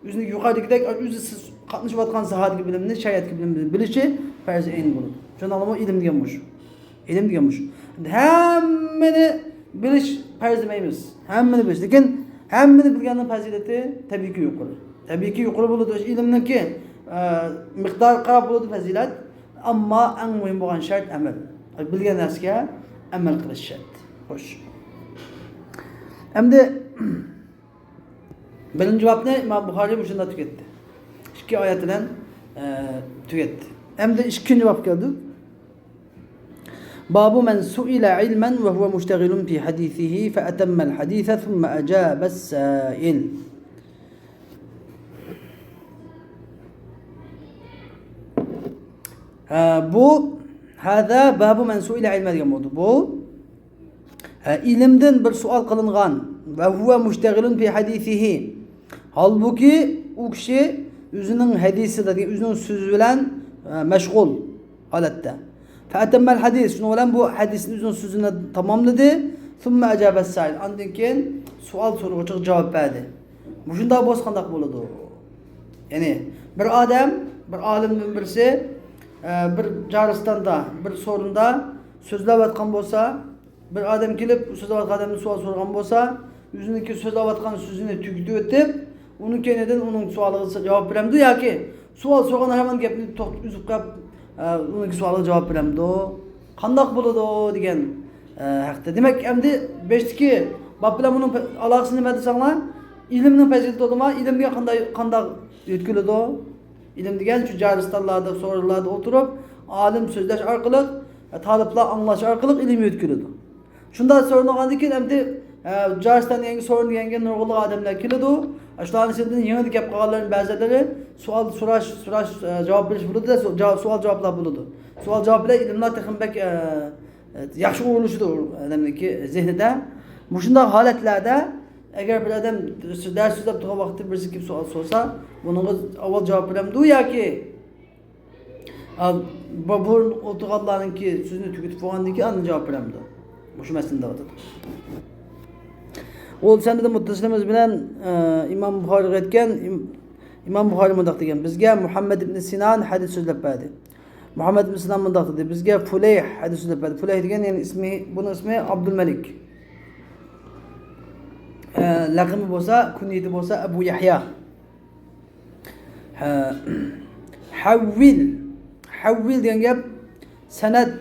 ئۆزىنىڭ يۇقىرىدىكىدەك، ئۆزى سىز قاتنىشىۋاتقان ساھەدىكى بىلىمنى، شەرىئەتتىكى بىلىمنى بىلىشى پەرز ئەين بولىدۇ. چۈشەندىڭلارمۇ؟ ئىلىم دېگەن مۇشۇ. ئىلىم دېگەن مۇشۇ. ھەممىنى بىلىش پەرز دېمەيمىز. ھەممىنى بىلىش. لېكىن ھەممىنى بىلگەننىڭ پەزىلىتى تەبىئىيكى يۇقىرى. تەبىئىيكى يۇقىرى بولىدۇ. ئىلىمنىڭكى، ئە، مىقدارىغا قاراپ بولىدۇ پەزىلەت. ئەمما ئەڭ مۇھىم بولغان شەرت ئەمەل. بىلگەن نەرسىگە ئەمەل قىلىش شەرت. خوش. ئەمدى بىرىنچى بابنى ئىمام بۇخارىي مۇشۇنداق تۈگەتتى. ئىككى ئايەت بىلەن، ئە، تۈگەتتى. ئەمدى ئىككىنچى بابقا كەلدۇق. باب من سئل علما وهو مشتغل في حديثه فأتم الحديث ثم أجاب السائل. ھە، بۇ، هذا باب من سئل علما دېگەن بولدى. بۇ، ھە، ئىلىمدىن بىر سوئال قىلىنغان، وهو مشتغل في حديثه. ھالبۇكى، ئۇ كىشى ئۆزىنىڭ ھەدىسىدە، ئۆزىنىڭ سۆزى بىلەن، ھە، مەشغۇل ھالەتتە. فأتم الحديث، شۇنىڭ بىلەن بۇ ھەدىسنى، ئۆزىنىڭ سۆزىنى تاماملىدى. ثم أجاب السائل، ئاندىن كېيىن سوئال سورىغۇچىغا جاۋاب بەردى. مۇشۇنداق بولسا قانداق بولىدۇ؟ يەنى بىر ئادەم، بىر ئالىمدىن بىرسى، ئە، بىر جارىستاندا، بىر سورۇندا سۆزلەۋاتقان بولسا، بىر ئادەم كېلىپ سۆزلەۋاتقان ئادەمدىن سوئال سورىغان بولسا، ئۆزىنىڭكى سۆزلەۋاتقان سۆزىنى تۈگىتىۋېتىپ، ئۇنىڭ كەينىدىن ئۇنىڭ سوئالىغا جاۋاب بېرەمدۇ ياكى سوئال سورىغان ھامان گەپنى توختىتىپ ئۈزۈپ قويۇپ، ئە، ئۇنىڭكى سوئالىغا جاۋاب بېرەمدۇ؟ قانداق بولىدۇ دېگەن، ئە، ھەقتە. دېمەك، ئەمدى بېشتىكى باب بىلەن بۇنىڭ پە-، ئالاقىسى نېمە دېسەڭلار، ئىلىمنىڭ پەزىلىتى بولدىما؟ ئىلىمگە قانداق، قانداق يۆتكىلىدۇ؟ ئىلىم دېگەن شۇ جارىستانلاردا، سورۇنلاردا ئولتۇرۇپ، ئالىم سۆزلەش ئارقىلىق، تالىپلار ئاڭلاش ئارقىلىق ئىلىم يۆتكىلىدۇ. شۇنداق سورىنىغاندىن كېيىن، ئەمدى ئە، جارىستان دېگەنگە، سورۇن دېگەنگە نۇرغۇنلىغان ئادەملەر كېلىدۇ. شۇلارنىڭ ئىچىدىن يېڭىدىن كېلىپ قالغانلارنىڭ بەزىلىرى سوئال سوراش، سوراش، ئە، جاۋاب بېرىش بولىدۇ، سو-، جاۋاب، سوئال جاۋابلار بولىدۇ. سوئال جاۋاب بىلەن ئىلىملار تېخىمۇ بەك، ئە، ئە، ياخشى ئورۇنلىشىدۇ ئادەمنىڭكى زېھنىدە. مۇشۇنداق ھالەتلەردە ئەگەر بىر ئادەم دەرس سۆزلەپ تۇرغان ۋاقىتتا بىرسى كېلىپ سوئال سورىسا، بۇنىڭغا ئاۋۋال جاۋاب بېرەمدۇ ياكى ئا، بۇ، بۇرۇن ئولتۇرغانلارنىڭكى سۆزىنى تۈگىتىپ بولغاندىن كېيىن ئاندىن جاۋاب بېرەمدۇ؟ مۇشۇ مەسىلىنى دەۋاتىدۇ. ئۇ سەنىدى مۇتتەسىلىمىز بىلەن، ئە، ئىمام بۇخارىغا يەتكەن. ئىم-، ئىمام بۇخارى مۇنداق دېگەن: بىزگە مۇھەممەد ئىبنى سىنان ھەدىس سۆزلەپ بەردى. مۇھەممەد ئىبنى سىنان مۇنداق دېدى: بىزگە فۇلەيھ ھەدىس سۆزلەپ بەردى. فۇلەيھ دېگەن، يەنى ئىسمى، بۇنىڭ ئىسمى ئابدۇلمەلىك. ئە، لەقىمى بولسا، كۇنيىتى بولسا ئەبۇ يەھيا. ھە. ھەۋۋىل. ھەۋۋىل دېگەن گەپ سەنەد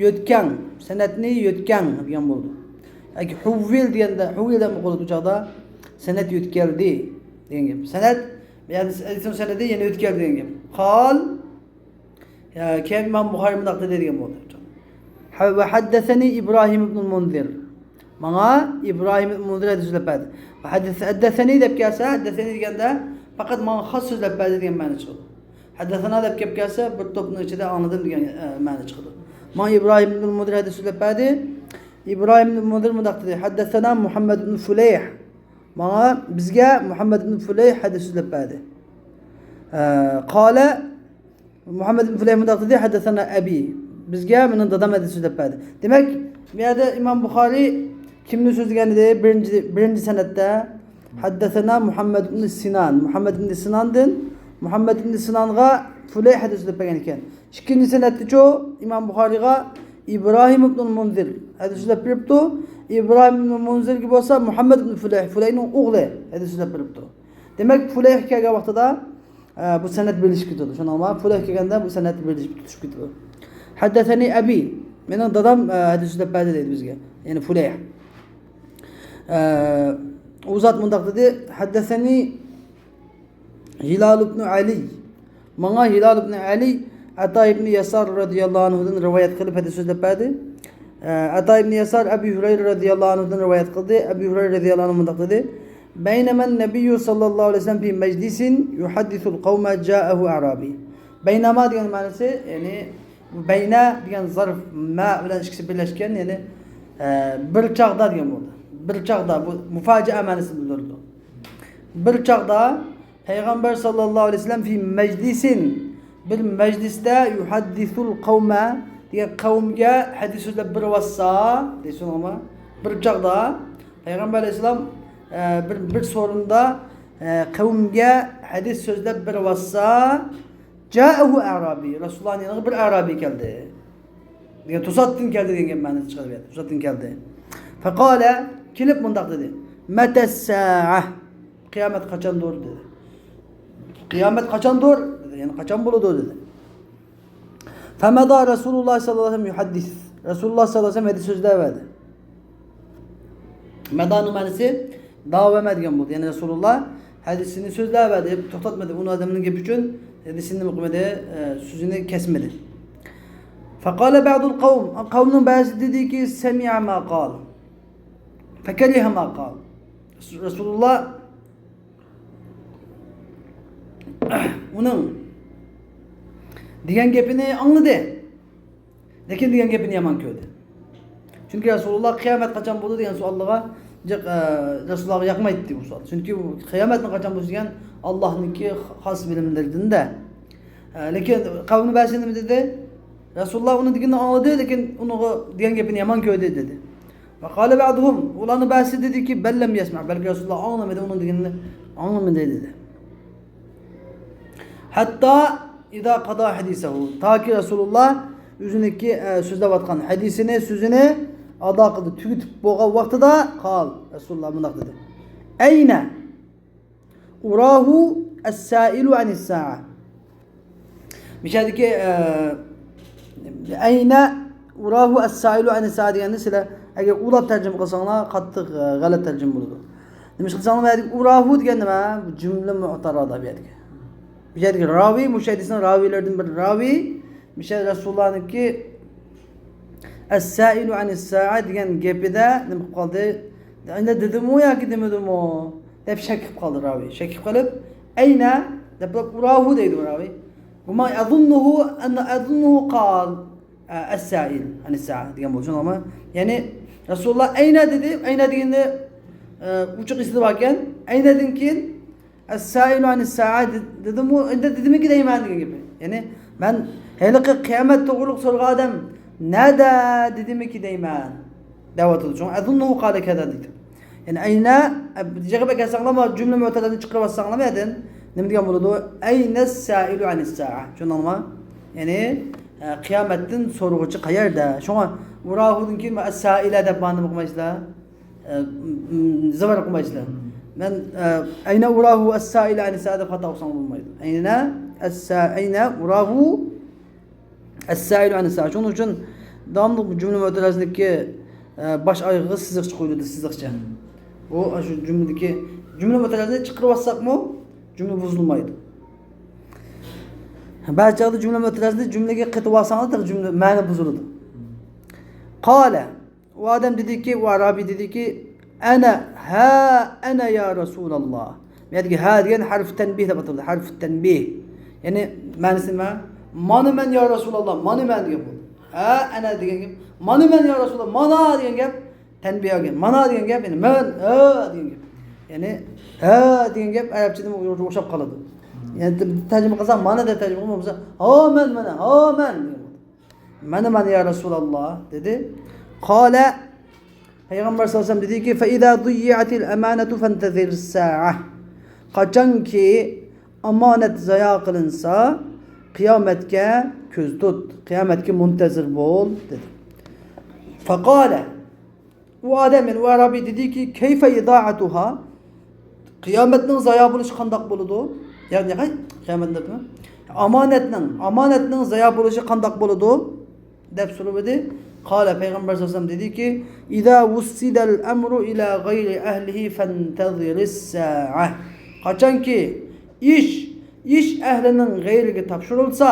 يۆتكەڭ، سەنەدنى يۆتكەڭ دېگەن بولىدۇ. ياكى ھۇۋۋىل دېگەندە، ھۇۋۋىل دەپ ئوقۇلىدۇ بۇ چاغدا. سەنەد يۆتكەلدى دېگەن گەپ. سەنەد، يەنى ھەدىسنىڭ سەنەدى يەنە يۆتكەلدى دېگەن گەپ. قال، يا، كېيىن ئىمام بۇخارى مۇنداق دېدى دېگەن بولدى. ھە، ۋە ھەددەسەنى ئىبراھىم ئىبنۇل مۇنزىر. ماڭا ئىبراھىم ئىبنۇل مۇنزىر ھەدىس سۆزلەپ بەردى. ۋە ھەددەس-، ھەددەسەنى دەپ كەلسە، ھەددەسەنى دېگەندە پەقەت ماڭا خاس سۆزلەپ بەردى دېگەن مەنە چىقىدۇ. ھەددەسەنا دەپ كەپ كەلسە، بىر توپنىڭ ئىچىدە ئاڭلىدىم دېگەن، ئە، مەنە چىقىدۇ. ماڭا ئىبراھىم ئىبنۇل مۇنزىر ھەدىس سۆزلەپ بەردى. ئىبراھىم ئىبنۇل مۇنزىر مۇنداق دېدى: ھەددەسەنا مۇھەممەد ئىبنۇ فۇلەيھ. ماڭا، بىزگە مۇھەممەد ئىبنۇ فۇلەيھ ھەدىس سۆزلەپ بەردى. ئە، قالە، مۇھەممەد ئىبن فۇلەيھ مۇنداق دېدى: ھەددەسەنا ئەبى. بىزگە مېنىڭ دادام ھەدىس سۆزلەپ بەردى. دېمەك، بۇ يەردە ئىمام بۇخارىي كىمنى سۆزلىگەن ئىدى؟ بىرىنچى، بىرىنچى سەنەدتە ھەددەسەنا مۇھەممەد ئىبن سىنان. مۇھەممەد ئىبن سىناندىن، مۇھەممەد ئىبن سىنانغا فۇلەيھ ھەدىس سۆزلەپ بەرگەن ئىكەن. ئىككىنچى سەنەدتىچۇ ئىمام بۇخارىيغا ئىبراھىم ئىبنۇل مۇنزىر ھەدىس سۆزلەپ بېرىپتۇ. ئىبراھىم ئىبنۇل مۇنزىرگە بولسا مۇھەممەد ئىبن فۇلەيھ، فۇلەيھنىڭ ئوغلى ھەدىس سۆزلەپ بېرىپتۇ. دېمەك، فۇلەيھ كەلگەن ۋاقتىدا ئە، بۇ سەنەد بىرلىشىپ كېتىدۇ. شۇنىڭغا فۇلەيھ كەلگەندە بۇ سەنەد بىرلىشىپ تۇتۇشۇپ كېتىدۇ. ھەددەسەنى ئەبى. مېنىڭ دادام، ئە، ھەدىس سۆزلەپ بەردى دەيدۇ بىزگە. يەنى فۇلەيھ. ئە، ئۇ زات مۇنداق دېدى: ھەددەسەنى ھىلال ئىبنۇ ئەلى. ماڭا ھىلال ئىبنى ئەلى ئەتا ئىبنى يەسار رەزىياللاھۇ ئەنھۇدىن رىۋايەت قىلىپ ھەدىس سۆزلەپ بەردى. ئە، ئەتا ئىبنى يەسار ئەبى ھۇرەيرە رەزىياللاھۇ ئەنھۇدىن رىۋايەت قىلدى. ئەبى ھۇرەيرە رەزىياللاھۇ ئەنھۇ مۇنداق دېدى: بەينەمەن نەبىييۇ ساللاللاھۇ ئەلەيھى ۋەسەللەم فى مەجلىسىن يۇھەددىسۇل قەۋمە جائەھۇ ئەئرابى. بەينەما دېگەن مەنىسى، يەنى بەينە دېگەن زەرف مە بىلەن ئىككىسى بىرلەشكەن، يەنى، ئە، بىر چاغدا دېگەن بولدى. بىر چاغدا، بۇ مۇپاجىئە مەنىسىنى بىلدۈرىدۇ. بىر چاغدا پەيغەمبەر ساللاللاھۇ ئەلەيھى ۋەسەللەم فى مەجلىسىن، بىر مەجلىستە يۇھەددىسۇل قەۋمە دېگەن قەۋمگە ھەدىس سۆزلەپ بېرىۋاتسا، دەيسىزغۇما؟ بىر چاغدا پەيغەمبەر ئەلەيھىسسالام، ئە، بىر، بىر سورۇندا، ئە، قەۋمگە ھەدىس سۆزلەپ بېرىۋاتسا، جائەھۇ ئەئرابى، رەسۇلۇللانىڭ يېنىغا بىر ئەئرابى كەلدى. دېگەن، توساتتىن كەلدى دېگەن گەپ مەنىسى چىقىدۇ بۇ يەردە. توساتتىن كەلدى. فەقالە، كېلىپ مۇنداق دېدى: مەتەسسائە؟ قىيامەت قاچاندۇر؟ دېدى. قىيامەت قاچاندۇر؟ دېدى. يەنى قاچان بولىدۇ؟ دېدى. فەمەدا رەسۇلۇللاھ ساللاللاھۇ ئەلەيھى ۋەسەللەم يۇھەددىس. رەسۇلۇللاھ ساللاللاھۇ ئەلەيھى ۋەسەللەم ھەدىس سۆزلەۋەردى. مەدانىڭ مەنىسى داۋامە دېگەن بولدى. يەنى رەسۇلۇللاھ ھەدىسىنى سۆزلەۋەردى، توختاتمىدى. ئۇنى ئادەمنىڭ گېپى ئۈچۈن ھەدىسىنى نېمە قىلمىدى، ئە، سۆزىنى كەسمىدى. فەقالە بەئدۇل قەۋم، قەۋمنىڭ بەزىسى دېدىكى، سەمىئە ما قال، فەكەرىھە ما قال. رەسۇلۇللاھ ئۇنىڭ دېگەن گېپىنى ئاڭلىدى. لېكىن دېگەن گېپىنى يامان كۆردى. چۈنكى رەسۇلۇللاھ قىيامەت قاچان بولىدۇ دېگەن سوئاللارغا جىق، ئە، رەسۇلۇللاھقا ياقمايتتى بۇ سوئال. چۈنكى بۇ قىيامەتنىڭ قاچان بولۇشى دېگەن ئاللاھنىڭكى خاس بىلىملىرىدىن-دە. ئە، لېكىن قەۋمى بەزىسى نېمە دېدى؟ رەسۇلۇللاھ ئۇنىڭ دېگىنىنى ئاڭلىدى، لېكىن ئۇنىڭغا دېگەن گېپىنى يامان كۆردى دېدى. ۋە قالە بەئدۇھۇم، ئۇلارنىڭ بەزىسى دېدىكى، بەل لەم يەسمە، بەلكى رەسۇلۇللاھ ئاڭلىمىدى، ئۇنىڭ دېگىنىنى ئاڭلىمىدى دېدى. ھەتتا ئىزا قەزا ھەدىسەھۇ، تاكى رەسۇلۇللاھ ئۆزىنىڭكى، ئە، سۆزلەۋاتقان ھەدىسىنى، سۆزىنى ئادا قىلدى، تۈگىتىپ بولغان ۋاقتىدا، قال، رەسۇلۇللاھ مۇنداق دېدى: ئەينە ئۇراھۇ ئەسسائىلۇ ئەنىسسائە. مىشەدىكى، ئە، ئەينە ئۇراھۇ ئەسسائىلۇ ئەنىسسائە دېگەننى سىلەر ئەگەر ئۇلاپ تەرجىمە قىلساڭلار، قاتتىق، ئە، غەلەتە تەرجىمە بولىدۇ. نېمىشقا دېسەڭلار، بۇ يەردىكى ئۇراھۇ دېگەن نېمە؟ بۇ جۈملە مۇئتەرەزە بۇ يەردىكى. بۇ يەردىكى راۋى، مۇشۇ ھەدىسنىڭ راۋىلىرىدىن بىر راۋى، مىشە رەسۇلۇللاھنىڭكى ئەسسائىلۇ ئەنىسسائە دېگەن گېپىدە نېمە قىلىپ قالدى؟ ئەينە دېدىمۇ ياكى دېمىدىمۇ دەپ شەك قىلىپ قالدى راۋى. شەك قىلىپ قېلىپ، ئەينە دەپ تۇرۇپ، ئۇراھۇ دەيدۇ راۋى. گۇمان، ئەزۇننۇھۇ، ئەننە ئەزۇننۇھۇ قال، ئە، ئەسسائىل ئەنىسسائە دېگەن بولسۇن ئەمما. يەنى رەسۇلۇللا ئەينە دېدى، ئەينە دېگەندە، ئە، ئوچۇق ئېسىدە باركەن، ئەينەدىن كېيىن ئەسسائىلۇ ئەنىسسائە دېدىمۇ، ئەينە دېدىمىكى دەيمەن دېگەن گېپى. يەنى مەن ھېلىقى قىيامەت توغرۇلۇق سورىغان ئادەم نەدە دېدىمىكى دەيمەن دەۋاتىدۇ. شۇڭا ئەزۇننۇھۇ قالە كەزا دەيدۇ. يەنى ئەينە، ئە، يىغىپ ئەكەلسەڭلارمۇ، جۈملە مۆتەلەرنى چىقىرىۋاتساڭلارمۇ يەدىن، نېمە دېگەن بولىدۇ؟ ئەينەسسائىلۇ ئەنىسسائە. چۈشەندىڭلارمۇ؟ يەنى، ئە، قىيامەتتىن سورىغۇچى قەيەردە؟ شۇڭا ئۇراھۇدىن كېيىن ئەسسائىلە دەپ مانا نېمە قىلمايسىلەر؟ ئە، م-، م-، زىبار قىلمايسىلەر. مەن، ئە، ئەينە ئۇراھۇ ئەسسائىلە ئەنىسسائە دەپ خاتا ئوقۇساڭلار بولمايدۇ. ئەينە ئەسسا-، ئەينە ئۇراھۇ ئەسسائىلۇ ئەنىسسائە. شۇنىڭ ئۈچۈن داۋاملىق بۇ جۈملە مۆتەلەزنىكى، ئە، باش ئايىغىغا سىزىقچە قويۇلىدۇ، سىزىقچە. بۇ، شۇ جۈملىدىكى، جۈملە مۆتەلەزنى چىقىرىۋاتساقمۇ جۈملە بۇزۇلمايدۇ. بەزى چاغدا جۈملە مۆتەلەزنى جۈملىگە قېتىۋالساڭلار تېخى جۈملە مەنە بۇزۇلىدۇ. قالە، ئۇ ئادەم دېدىكى، ئۇ ئارابىي دېدىكى، ئەنە، ھە، ئەنە يا رەسۇلاللا. بۇ يەردىكى ھە دېگەن ھەرف تەنبىھ دەپ ئاتىلىدۇ، ھەرف تەنبىھ. يەنى مەنىسى نېمە؟ مانا مەن يا رەسۇلاللا، مانا مەن دېگەن بولدى. ھە، ئەنە دېگەن گەپ، مانا مەن يا رەسۇلاللا، مانا دېگەن گەپ تەنبىھ دېگەن. مانا دېگەن گەپ، يەنى مەن، ھە دېگەن گەپ. يەنى ھە دېگەن گەپ ئەرەبچىدىن ئوخشاپ قالىدۇ. يەنى تەرجىمە قىلساق مانا دەپ تەرجىمە قىلمىسا، ھا مەن، مانا، ھا مەن دېگەن بولدى. مانا مەن يا رەسۇلاللا دېدى. قالە، پەيغەمبەر سەللەللاھۇ ئەلەيھى ۋەسەللەم دېدىكى، فەئىزا زۇييەتىل ئەمانەتۇ فەنتەزىرىس سائە. قاچانكى ئامانەت زايا قىلىنسا، قىيامەتكە كۆز تۇت، قىيامەتكە مۇنتەزىر بول، دېدى. فەقالە، ئۇ ئادەم، يەنى ئۇ ئارابىي دېدىكى، كەيفە ئىزائەتۇھا؟ قىيامەتنىڭ زايا بولۇشى قانداق بولىدۇ؟ يەنى قىيامەتنىڭ، ئامانەتنىڭ، ئامانەتنىڭ زايا بولۇشى قانداق بولىدۇ؟ دەپ سورىۋىدى. قالە، پەيغەمبەر سەللەللاھۇ ئەلەيھى ۋەسەللەم دېدىكى، ئىزا ۋۇسسىدەل ئەمرۇ ئىلا غەيرى ئەھلىھى فەنتەزىرىس سائە. قاچانكى ئىش، ئىش ئەھلىنىڭ غەيرىگە تاپشۇرۇلسا،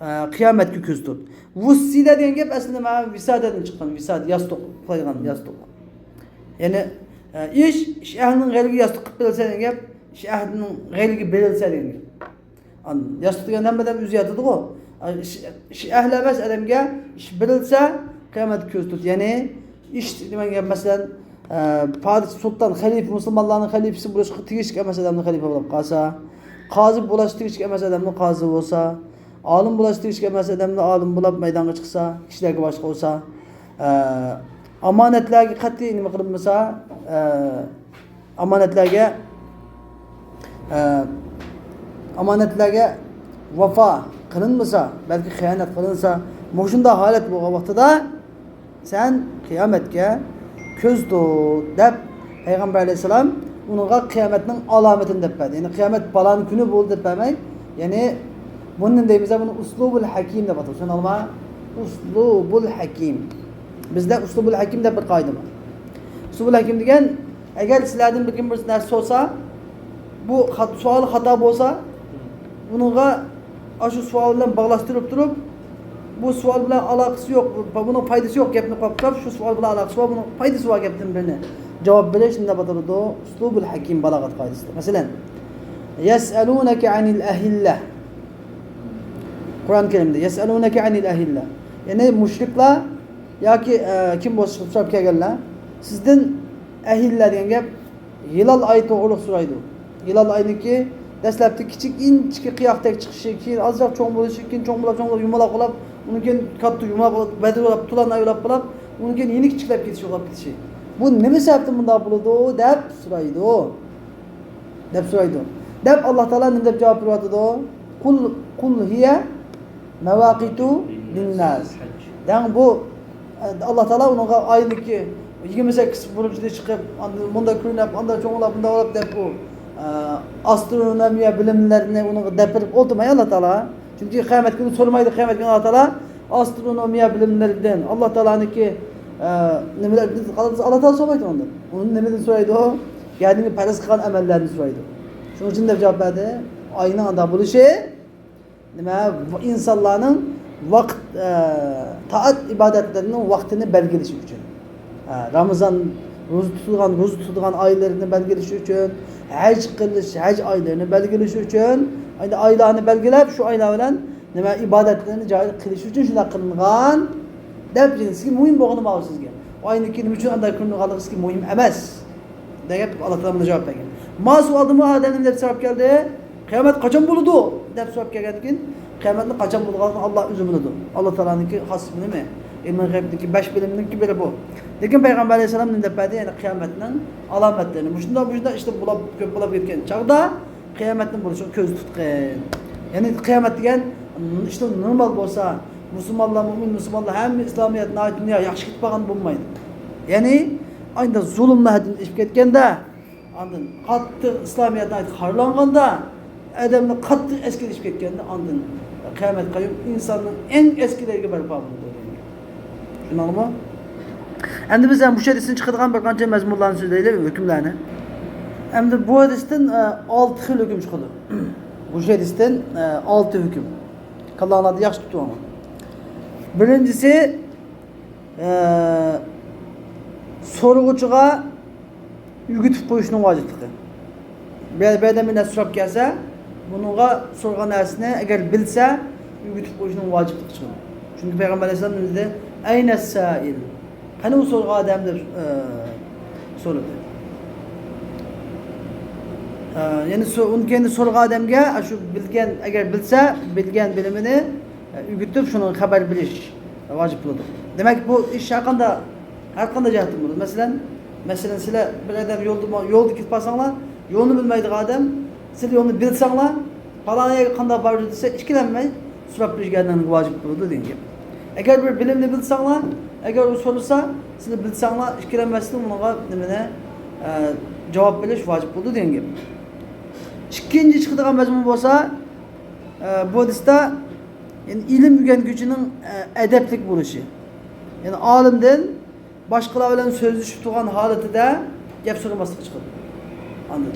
ئە، قىيامەتكە كۆز تۇت. ۋۇسسىدە دېگەن گەپ ئەسلىدە مانا ۋىسادەدىن چىققان، ۋىساد، ياستۇق، ئۇخلايدىغان ياستۇق. يەنى، ئە، ئىش، ئىش ئەھلىنىڭ غەيرىگە ياستۇق قىلىپ بېرىلسە دېگەن گەپ، ئىش ئەھلىنىڭ غەيرىگە بېرىلسە دېگەن گەپ. ئان-، ياستۇق دېگەن ھەممە ئادەم ئۆزى ياتىدىغۇ. ئىش، ئىش ئەھلى ئەمەس ئادەمگە ئىش بېرىلسە، قىيامەتكە كۆز تۇت. يەنى ئىش دېگەن گەپ، مەسىلەن، ئە، پادىشاھ، سۇلتان، خەلىپە، مۇسۇلمانلارنىڭ خەلىپىسى بولۇشقا تېگىشلىك ئەمەس ئادەمنى خەلىپە بولۇپ قالسا، قازى بولۇشقا تېگىشلىك ئەمەس ئادەمنى قازى بولسا، ئالىم بولۇشقا تېگىشلىك ئەمەس ئادەمنى ئالىم بولۇپ مەيدانغا چىقسا، كىشىلەرگە باشقا بولسا، ئە، ئامانەتلەرگە قەتئىي نېمە قىلىنمىسا، ئە، ئامانەتلەرگە، ئە، ئامانەتلەرگە ۋاپا قىلىنمىسا، بەلكى خىيانەت قىلىنسا، مۇشۇنداق ھالەت بولغان ۋاقتىدا، سەن قىيامەتكە كۆز تۇت، دەپ پەيغەمبەر ئەلەيھىسسالام ئۇنىڭغا قىيامەتنىڭ ئالامىتىنى دەپ بەردى. يەنى قىيامەت پالان كۈنى بولدى دەپ بەرمەي، يەنى بۇنى دەيمىز، بۇنى ئۇسلۇبۇل ھەكىم دەپ ئاتايمىز. چۈشەندىڭلارمۇ؟ ئۇسلۇبۇل ھەكىم. بىزدە ئۇسلۇبۇل ھەكىم دەپ بىر قائىدە بار. ئۇسلۇبۇل ھەكىم دېگەن، ئەگەر سىلەردىن بىر كىم بىر نەرسە سورىسا، بۇ خات-، سوئالى خاتا بولسا، ئۇنىڭغا ئاشۇ سوئال بىلەن باغلاشتۇرۇپ تۇرۇپ، بۇ سوئال بىلەن ئالاقىسى يوق، بۇ-، بۇنىڭ پايدىسى يوق گەپنى قويۇپ تۇرۇپ، شۇ سوئال بىلەن ئالاقىسى بار، بۇنىڭ پايدىسى بار گەپتىن بىرنى جاۋاب بېرىش، نېمە دەپ ئاتىلىدۇ؟ ئۇسلۇبۇل ھەكىم بالاغەت قائىدىسىدە. مەسىلەن، يەسئەلۇنەكە ئەنىل ئەھىللە. قۇرئان كەرىمدە، يەسئەلۇنەكە ئەنىل ئەھىللە. يەنى مۇشرىكلار ياكى، ئە، كىم بولسا سوراپ كەلگەنلەر سىزدىن ئەھىللە دېگەن گەپ، ھىلال ئاي توغرۇلۇق سورايدۇ. ھىلال ئاينىڭكى دەسلەپتە كىچىك، ئىنچىكە قىياقتەك چىقىشى، كېيىن ئازراق چوڭ بولۇشى، كېيىن چوڭ بولاپ، چوڭ بولاپ، يۇمىلاق بولاپ، ئۇنىڭ كېيىن كاتتا يۇمىلاق بولاپ، بەدرى بولاپ، تولان ئاي بولاپ، بولاپ، ئۇنىڭ كېيىن يېنىك كىچىكلەپ كېتىشى، يوقاپ كېتىشى. بۇ نېمە سەۋەبتىن بۇنداق بولىدۇ؟ دەپ سورايدۇ. دەپ سورايدۇ. دەپ ئاللا تائالا نېمە دەپ جاۋاب بېرىۋاتىدۇ؟ قۇل، قۇل ھىيە مەۋاقىتۇ لىنناس. دەڭ بۇ، ئاللا تائالا ئۇنىڭغا ئاينىڭكى يىگىرمە سەككىز بۇرۇنچىدا چىقىپ، ئاندىن مۇندا كۆرۈنۈپ، ئاندا چوڭلاپ، مۇندا بولۇپ دەپ بۇ، ئە، ئاسترونومىيە بىلىملەرنى ئۇنىڭغا دەپ بېرىپ ئولتۇرماي ئاللا تائالا. چۈنكى قىيامەت كۈنى سورىمايدۇ، قىيامەت كۈنى ئاللا تائالا ئاسترونومىيە بىلىملىرىدىن، ئاللا تائالانىڭكى، ئە، نېمىلەردىن، ئاللا تائالا سورىمايدۇ ئۇندىن. ئۇنى نېمىدىن سورايدۇ؟ يەرنى پەرز قىلغان ئەمەللەرنى سورايدۇ. شۇنىڭ ئۈچۈن دەپ جاۋاب بەردى، ئاينىڭ ئانداق بولۇشى، نېمە، ئىنسانلارنىڭ ۋاقىت، ئە، تائەت ئىبادەتلىرىنىڭ ۋاقتىنى بەلگىلىشى ئۈچۈن. ئە، رامىزان روزا تۇتىدىغان، روزا تۇتىدىغان ئايلىرىنى بەلگىلىشى ئۈچۈن، ھەج قىلىش، ھەج ئايلىرىنى بەلگىلىشى ئۈچۈن، ئەمدى ئايلارنى بەلگىلەپ، شۇ ئايلار بىلەن نېمە، ئىبادەتلەرنى جارى قىلىش ئۈچۈن شۇنداق قىلىنغان، دەپ، سىزگە مۇھىم بولغىنى ماۋۇ سىزگە. ئۇ ئاينىڭكى نېمە ئۈچۈن ئانداق كۆرۈنۈپ قالغانلىقى سىزگە مۇھىم ئەمەس، دېگەن ئاللا تائالا بۇنى جاۋاب بەرگەن. ما سوئالدىمۇ ئادەم نېمە دەپ سوراپ كەلدى؟ قىيامەت قاچان بولىدۇ؟ دەپ سوراپ كەلگەندىن كېيىن، قىيامەتنىڭ قاچان بولىدىغانلىقىنى ئاللا ئۆزى بىلىدۇ. ئاللا تائالانىڭكى خاس بىلىمى، ئىلمى غەيبنىڭكى بەش بىلىمىنىڭكى بىرى بۇ. لېكىن پەيغەمبەر ئەلەيھىسسالام نېمە دەپ بەردى؟ يەنى قىيامەتنىڭ ئالامەتلىرىنى، مۇشۇنداق، مۇشۇنداق ئىشلار بولاپ، كۆپ بولاپ كەتكەن چاغدا، قىيامەتنىڭ بولۇشىغا كۆز تۇتقىن. يەنى قىيامەت دېگەن ئىشلار نورمال بولسا، مۇسۇلمانلار، مۇئمىن مۇسۇلمانلار، ھەممە ئىسلامىيەت ناھايىتى دۇنيا ياخشى كېتىپ قالغان بولمايدۇ. يەنى ئاندىن زۇلۇملار ھەددىدىن ئېشىپ كەتكەندە، ئاندىن قاتتىق ئىسلامىيەت ناھايىتى خارلانغاندا، ئادەملەر قاتتىق ئەسكىلىشىپ كەتكەندە، ئاندىن قىيامەت قايۇم ئىنساننىڭ ئەڭ ئەسكىلىرىگە بەرپا بولىدۇ دېگەن گەپ. چۈشەندىڭلارمۇ؟ ئەمدى بىز ھەم مۇشۇ ھەدىستىن چىقىدىغان بىر قانچە مەزمۇنلارنى سۆزلەيلى، ھۆكۈملەرنى. ئەمدى بۇ ھەدىستىن، ئە، ئالتە خىل ھۆكۈم چىقىدۇ. مۇشۇ ھەدىستىن، ئە، ئالتە ھۆكۈم. كاللاڭلاردا ياخشى تۇتۇڭلار. بىرىنچىسى، ئە، سورىغۇچىغا ئۆگىتىپ قويۇشنىڭ ۋاجىپلىقى. بىر، بىر ئادەم بىر نەرسە سوراپ كەلسە، بۇنىڭغا سورىغان نەرسىنى ئەگەر بىلسە، ئۆگىتىپ قويۇشنىڭ ۋاجىپلىقى چىقىدۇ. چۈنكى پەيغەمبەر ئەلەيھىسسالام نېمە دېدى؟ ئەينەسسائىل؟ قېنى ئۇ سورىغان ئادەم دەپ، ئە، سورىدى. ئە، يەنى سو-، ئۇنىڭ كەينىدە سورىغان ئادەمگە، ئە، شۇ بىلگەن، ئەگەر بىلسە، بىلگەن بىلىمىنى، ئە، ئۆگىتىپ، شۇنىڭغا خەۋەر بېرىش ۋاجىپ بولىدۇ. دېمەك، بۇ ئىش ھەرقانداق، ھەرقانداق جەھەتتىن بولىدۇ. مەسىلەن، مەسىلەن، سىلەر بىر ئادەم يولدا، يولدا كېتىپ قالساڭلار، يولنى بىلمەيدىغان ئادەم، سىلەر يولنى بىلسەڭلار، پالان يەرگە قانداق بارىدۇ دېسە، ئىككىلەنمەي سوراپ بېرىشكە ۋاجىپ بولىدۇ دېگەن گەپ. ئەگەر بىر بىلىمنى بىلسەڭلار، ئەگەر ئۇ سورىسا، سىلەر بىلسەڭلار، ئىككىلەنمەستىن ئۇنىڭغا نېمىنى، ئە، جاۋاب بېرىش ۋاجىپ بولىدۇ دېگەن گەپ. ئىككىنچى چىقىدىغان مەزمۇن بولسا، ئە، بۇ ھەدىستە، يەنى ئىلىم ئۆگەنگۈچىنىڭ، ئە، ئەدەپلىك بولۇشى. يەنى ئالىمدىن باشقىلار بىلەن سۆزلىشىپ تۇرغان ھالىتىدە گەپ سورىماسلىقى چىقىدۇ. ئاندىن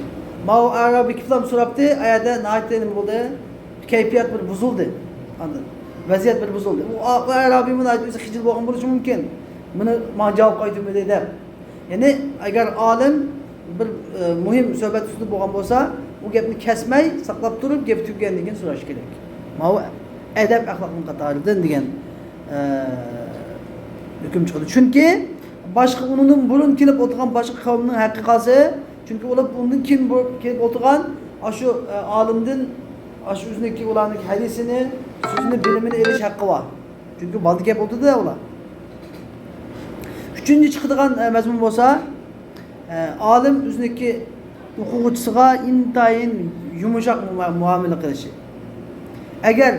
ماۋۇ ئەرابىي كېلىپلا سوراپتۇ، ئۇ يەردە ناھايىتى نېمە بولدى؟ كەيپىيات بىر بۇزۇلدى. ئاندىن ۋەزىيەت بىر بۇزۇلدى. ئۇ، ئۇ ئەرابىيمۇ ناھايىتى ئۆزى خىجىل بولغان بولۇشى مۇمكىن. مېنى، ماڭا جاۋاب قايتۇرمىدى دەپ. يەنى ئەگەر ئالىم بىر، ئە، مۇھىم سۆھبەت ئۈستىدە بولغان بولسا، ئۇ گەپنى كەسمەي، ساقلاپ تۇرۇپ، گەپ تۈگىگەندىن كېيىن سوراش كېرەك. ماۋۇ ئەدەپ ئەخلاقنىڭ قاتارىدىن دېگەن، ئە، ھۆكۈم چىقىدۇ. چۈنكى باشقا، ئۇنىڭدىن بۇرۇن كېلىپ ئولتۇرغان باشقا قەۋمنىڭ ھەققى قالسا، چۈنكى ئۇلار ئۇندىن كېيىن بۇ-، كېلىپ ئولتۇرغان ئاشۇ، ئە، ئالىمدىن ئاشۇ ئۆزىنىڭكى، ئۇلارنىڭكى ھەدىسىنى، سۆزىنى، بىلىمىنى ئېلىش ھەققى بار. چۈنكى بالىدا گەپ ئولتۇردى ئۇلار. ئۈچىنچى چىقىدىغان، ئە، مەزمۇن بولسا، ئە، ئالىم ئۆزىنىڭكى ئوقۇغۇچىسىغا ئىنتايىن يۇمشاق مۇ-، مۇئامىلە قىلىشى. ئەگەر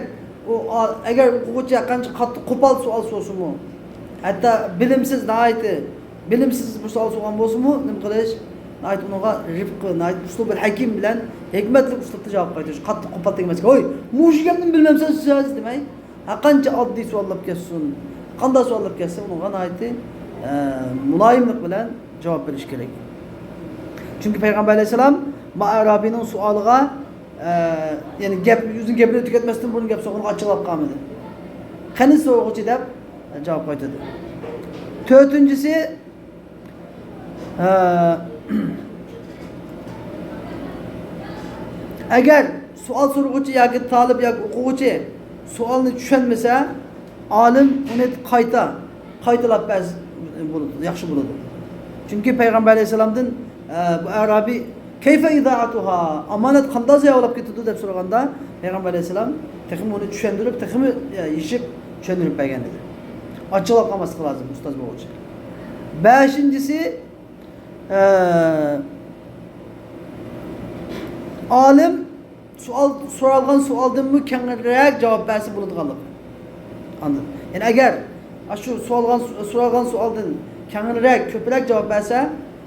ئۇ ئا-، ئەگەر ئوقۇغۇچى قانچە قاتتىق قوپال سوئال سورىسىمۇ، ھەتتا بىلىمسىز، ناھايىتى بىلىمسىز بىر سوئال سورىغان بولسىمۇ، نېمە قىلىش؟ ناھايىتى ئۇنىڭغا رىپقى، ناھايىتى ئۇسلۇبىل ھەكىم بىلەن ھېكمەتلىك ئۇسلۇبتا جاۋاب قايتۇرۇش. قاتتىق قوپال تەگمەسكە، ھوي، مۇشۇ گەپنى بىلمەمسەن سىز دېمەي، ھەرقانچە ئاددىي سوئاللاپ كەتسۇن، قانداق سوئاللاپ كەتسە، ئۇنىڭغا ناھايىتى، ئە، مۇلايىملىق بىلەن جاۋاب بېرىش كېرەك. چۈنكى پەيغەمبەر ئەلەيھىسسالام ما ئەرابىينىڭ سوئالىغا، ئە، يەنى گەپ، ئۆزىنىڭ گېپىنى تۈگەتمەستىن بۇرۇن گەپ سورىغانغا ئاچچىقلاپ قالمىدى. قېنى سورىغۇچى دەپ، ئە، جاۋاب قايتۇردى. تۆتىنچىسى، ئە، ئەگەر سوئال سورىغۇچى ياكى تالىپ ياكى ئوقۇغۇچى سوئالنى چۈشەنمىسە، ئالىم ئۇنى قايتا، قايتىلاپ بەرسە بولىدۇ، ياخشى بولىدۇ. چۈنكى پەيغەمبەر ئەلەيھىسسالامدىن، ئە، بۇ ئەرابىي، كەيفە ئىزائەتۇھا، ئامانەت قانداق زايە بولاپ كېتىدۇ دەپ سورىغاندا، پەيغەمبەر ئەلەيھىسسالام تېخىمۇ ئۇنى چۈشەندۈرۈپ، تېخىمۇ، ئە، يېشىپ چۈشەندۈرۈپ بەرگەن ئىدى. ئاچچىقلاپ قالماسلىق لازىم ئۇستاز بولغۇچە. بەشىنچىسى، ئە، ئالىم سوئال، سورالغان سوئالدىنمۇ كەڭرەك جاۋاب بەرسە بولىدىغانلىقى. ئاندىن، يەنى ئەگەر ئاشۇ سوئالغان، سورالغان سوئالدىن كەڭرەك، كۆپرەك جاۋاب بەرسە،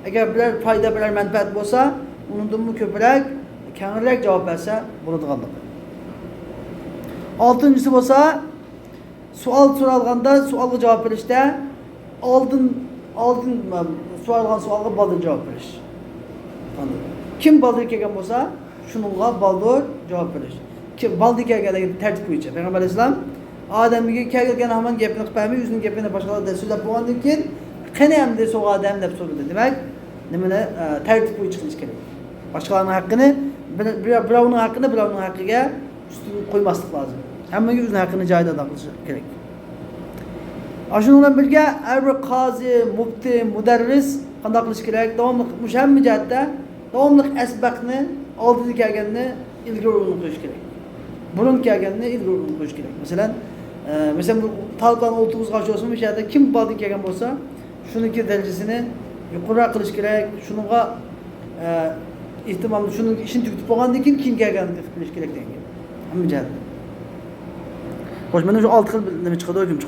ئەگەر بىرەر پايدا، بىرەر مەنپەئەت بولسا، ئۇنىڭدىنمۇ كۆپرەك، كەڭرەك جاۋاب بەرسە بولىدىغانلىقى. ئالتىنچىسى بولسا، سوئال سورالغاندا سوئالغا جاۋاب بېرىشتە ئالدىن، ئالدىن سورالغان سوئالغا بالدۇر جاۋاب بېرىش. ئاندىن كىم بالدۇر كەلگەن بولسا، شۇنىڭغا بالدۇر جاۋاب بېرىش. كىم بالدۇر كەلگەنلىكى تەرتىپ بويىچە. پەيغەمبەر ئەلەيھىسسالام ئادەمگە كەلگەن ھامان گەپنى قىلىپ بەرمەي، ئۆزىنىڭ گېپىنى باشقىلارغا سۆزلەپ بولغاندىن كېيىن، قېنى ئەمدى سورىغان ئادەم دەپ سورىدى. دېمەك، نېمىنى، ئە، تەرتىپ بويىچە قىلىش كېرەك. باشقىلارنىڭ ھەققىنى، بىر، بىر، بىراۋنىڭ ھەققىنى بىراۋنىڭ ھەققىگە ئۈستۈن قويماسلىق لازىم. ھەممىگە ئۆزىنىڭ ھەققىنى جايىدا ئادا قىلىش كېرەك. ئاشۇنىڭ بىلەن بىرگە ھەر بىر قازى، مۇپتى، مۇدەررىس قانداق قىلىش كېرەك؟ داۋاملىق مۇشۇ ھەممە جەھەتتە داۋاملىق ئەسبەقنى، ئالدىدا كەلگەننى ئىلگىرى ئورۇنغا قويۇش كېرەك. بۇرۇن كەلگەننى ئىلگىرى ئورۇنغا قويۇش كېرەك. مەسىلەن، ئە، مەسىلەن، بۇ تالىپلارنى ئولتۇرغۇزغان شۇ بولسىمۇ، شۇ يەردە كىم بالدىن كەلگەن بولسا، شۇنىڭكى دەرىجىسىنى يۇقىرىراق قىلىش كېرەك. شۇنىڭغا، ئە، ئېھتىمال، شۇنىڭ ئىشىنى تۈگىتىپ بولغاندىن كېيىن، كېيىن كەلگەننى تەكلىپ قىلىش كېرەك دېگەن گەپ. ھەممە جەھەتتىن. خوش، مانا شۇ ئالتە خىل نېمە چىقىدۇ، ھۆكۈم چىقىدۇ.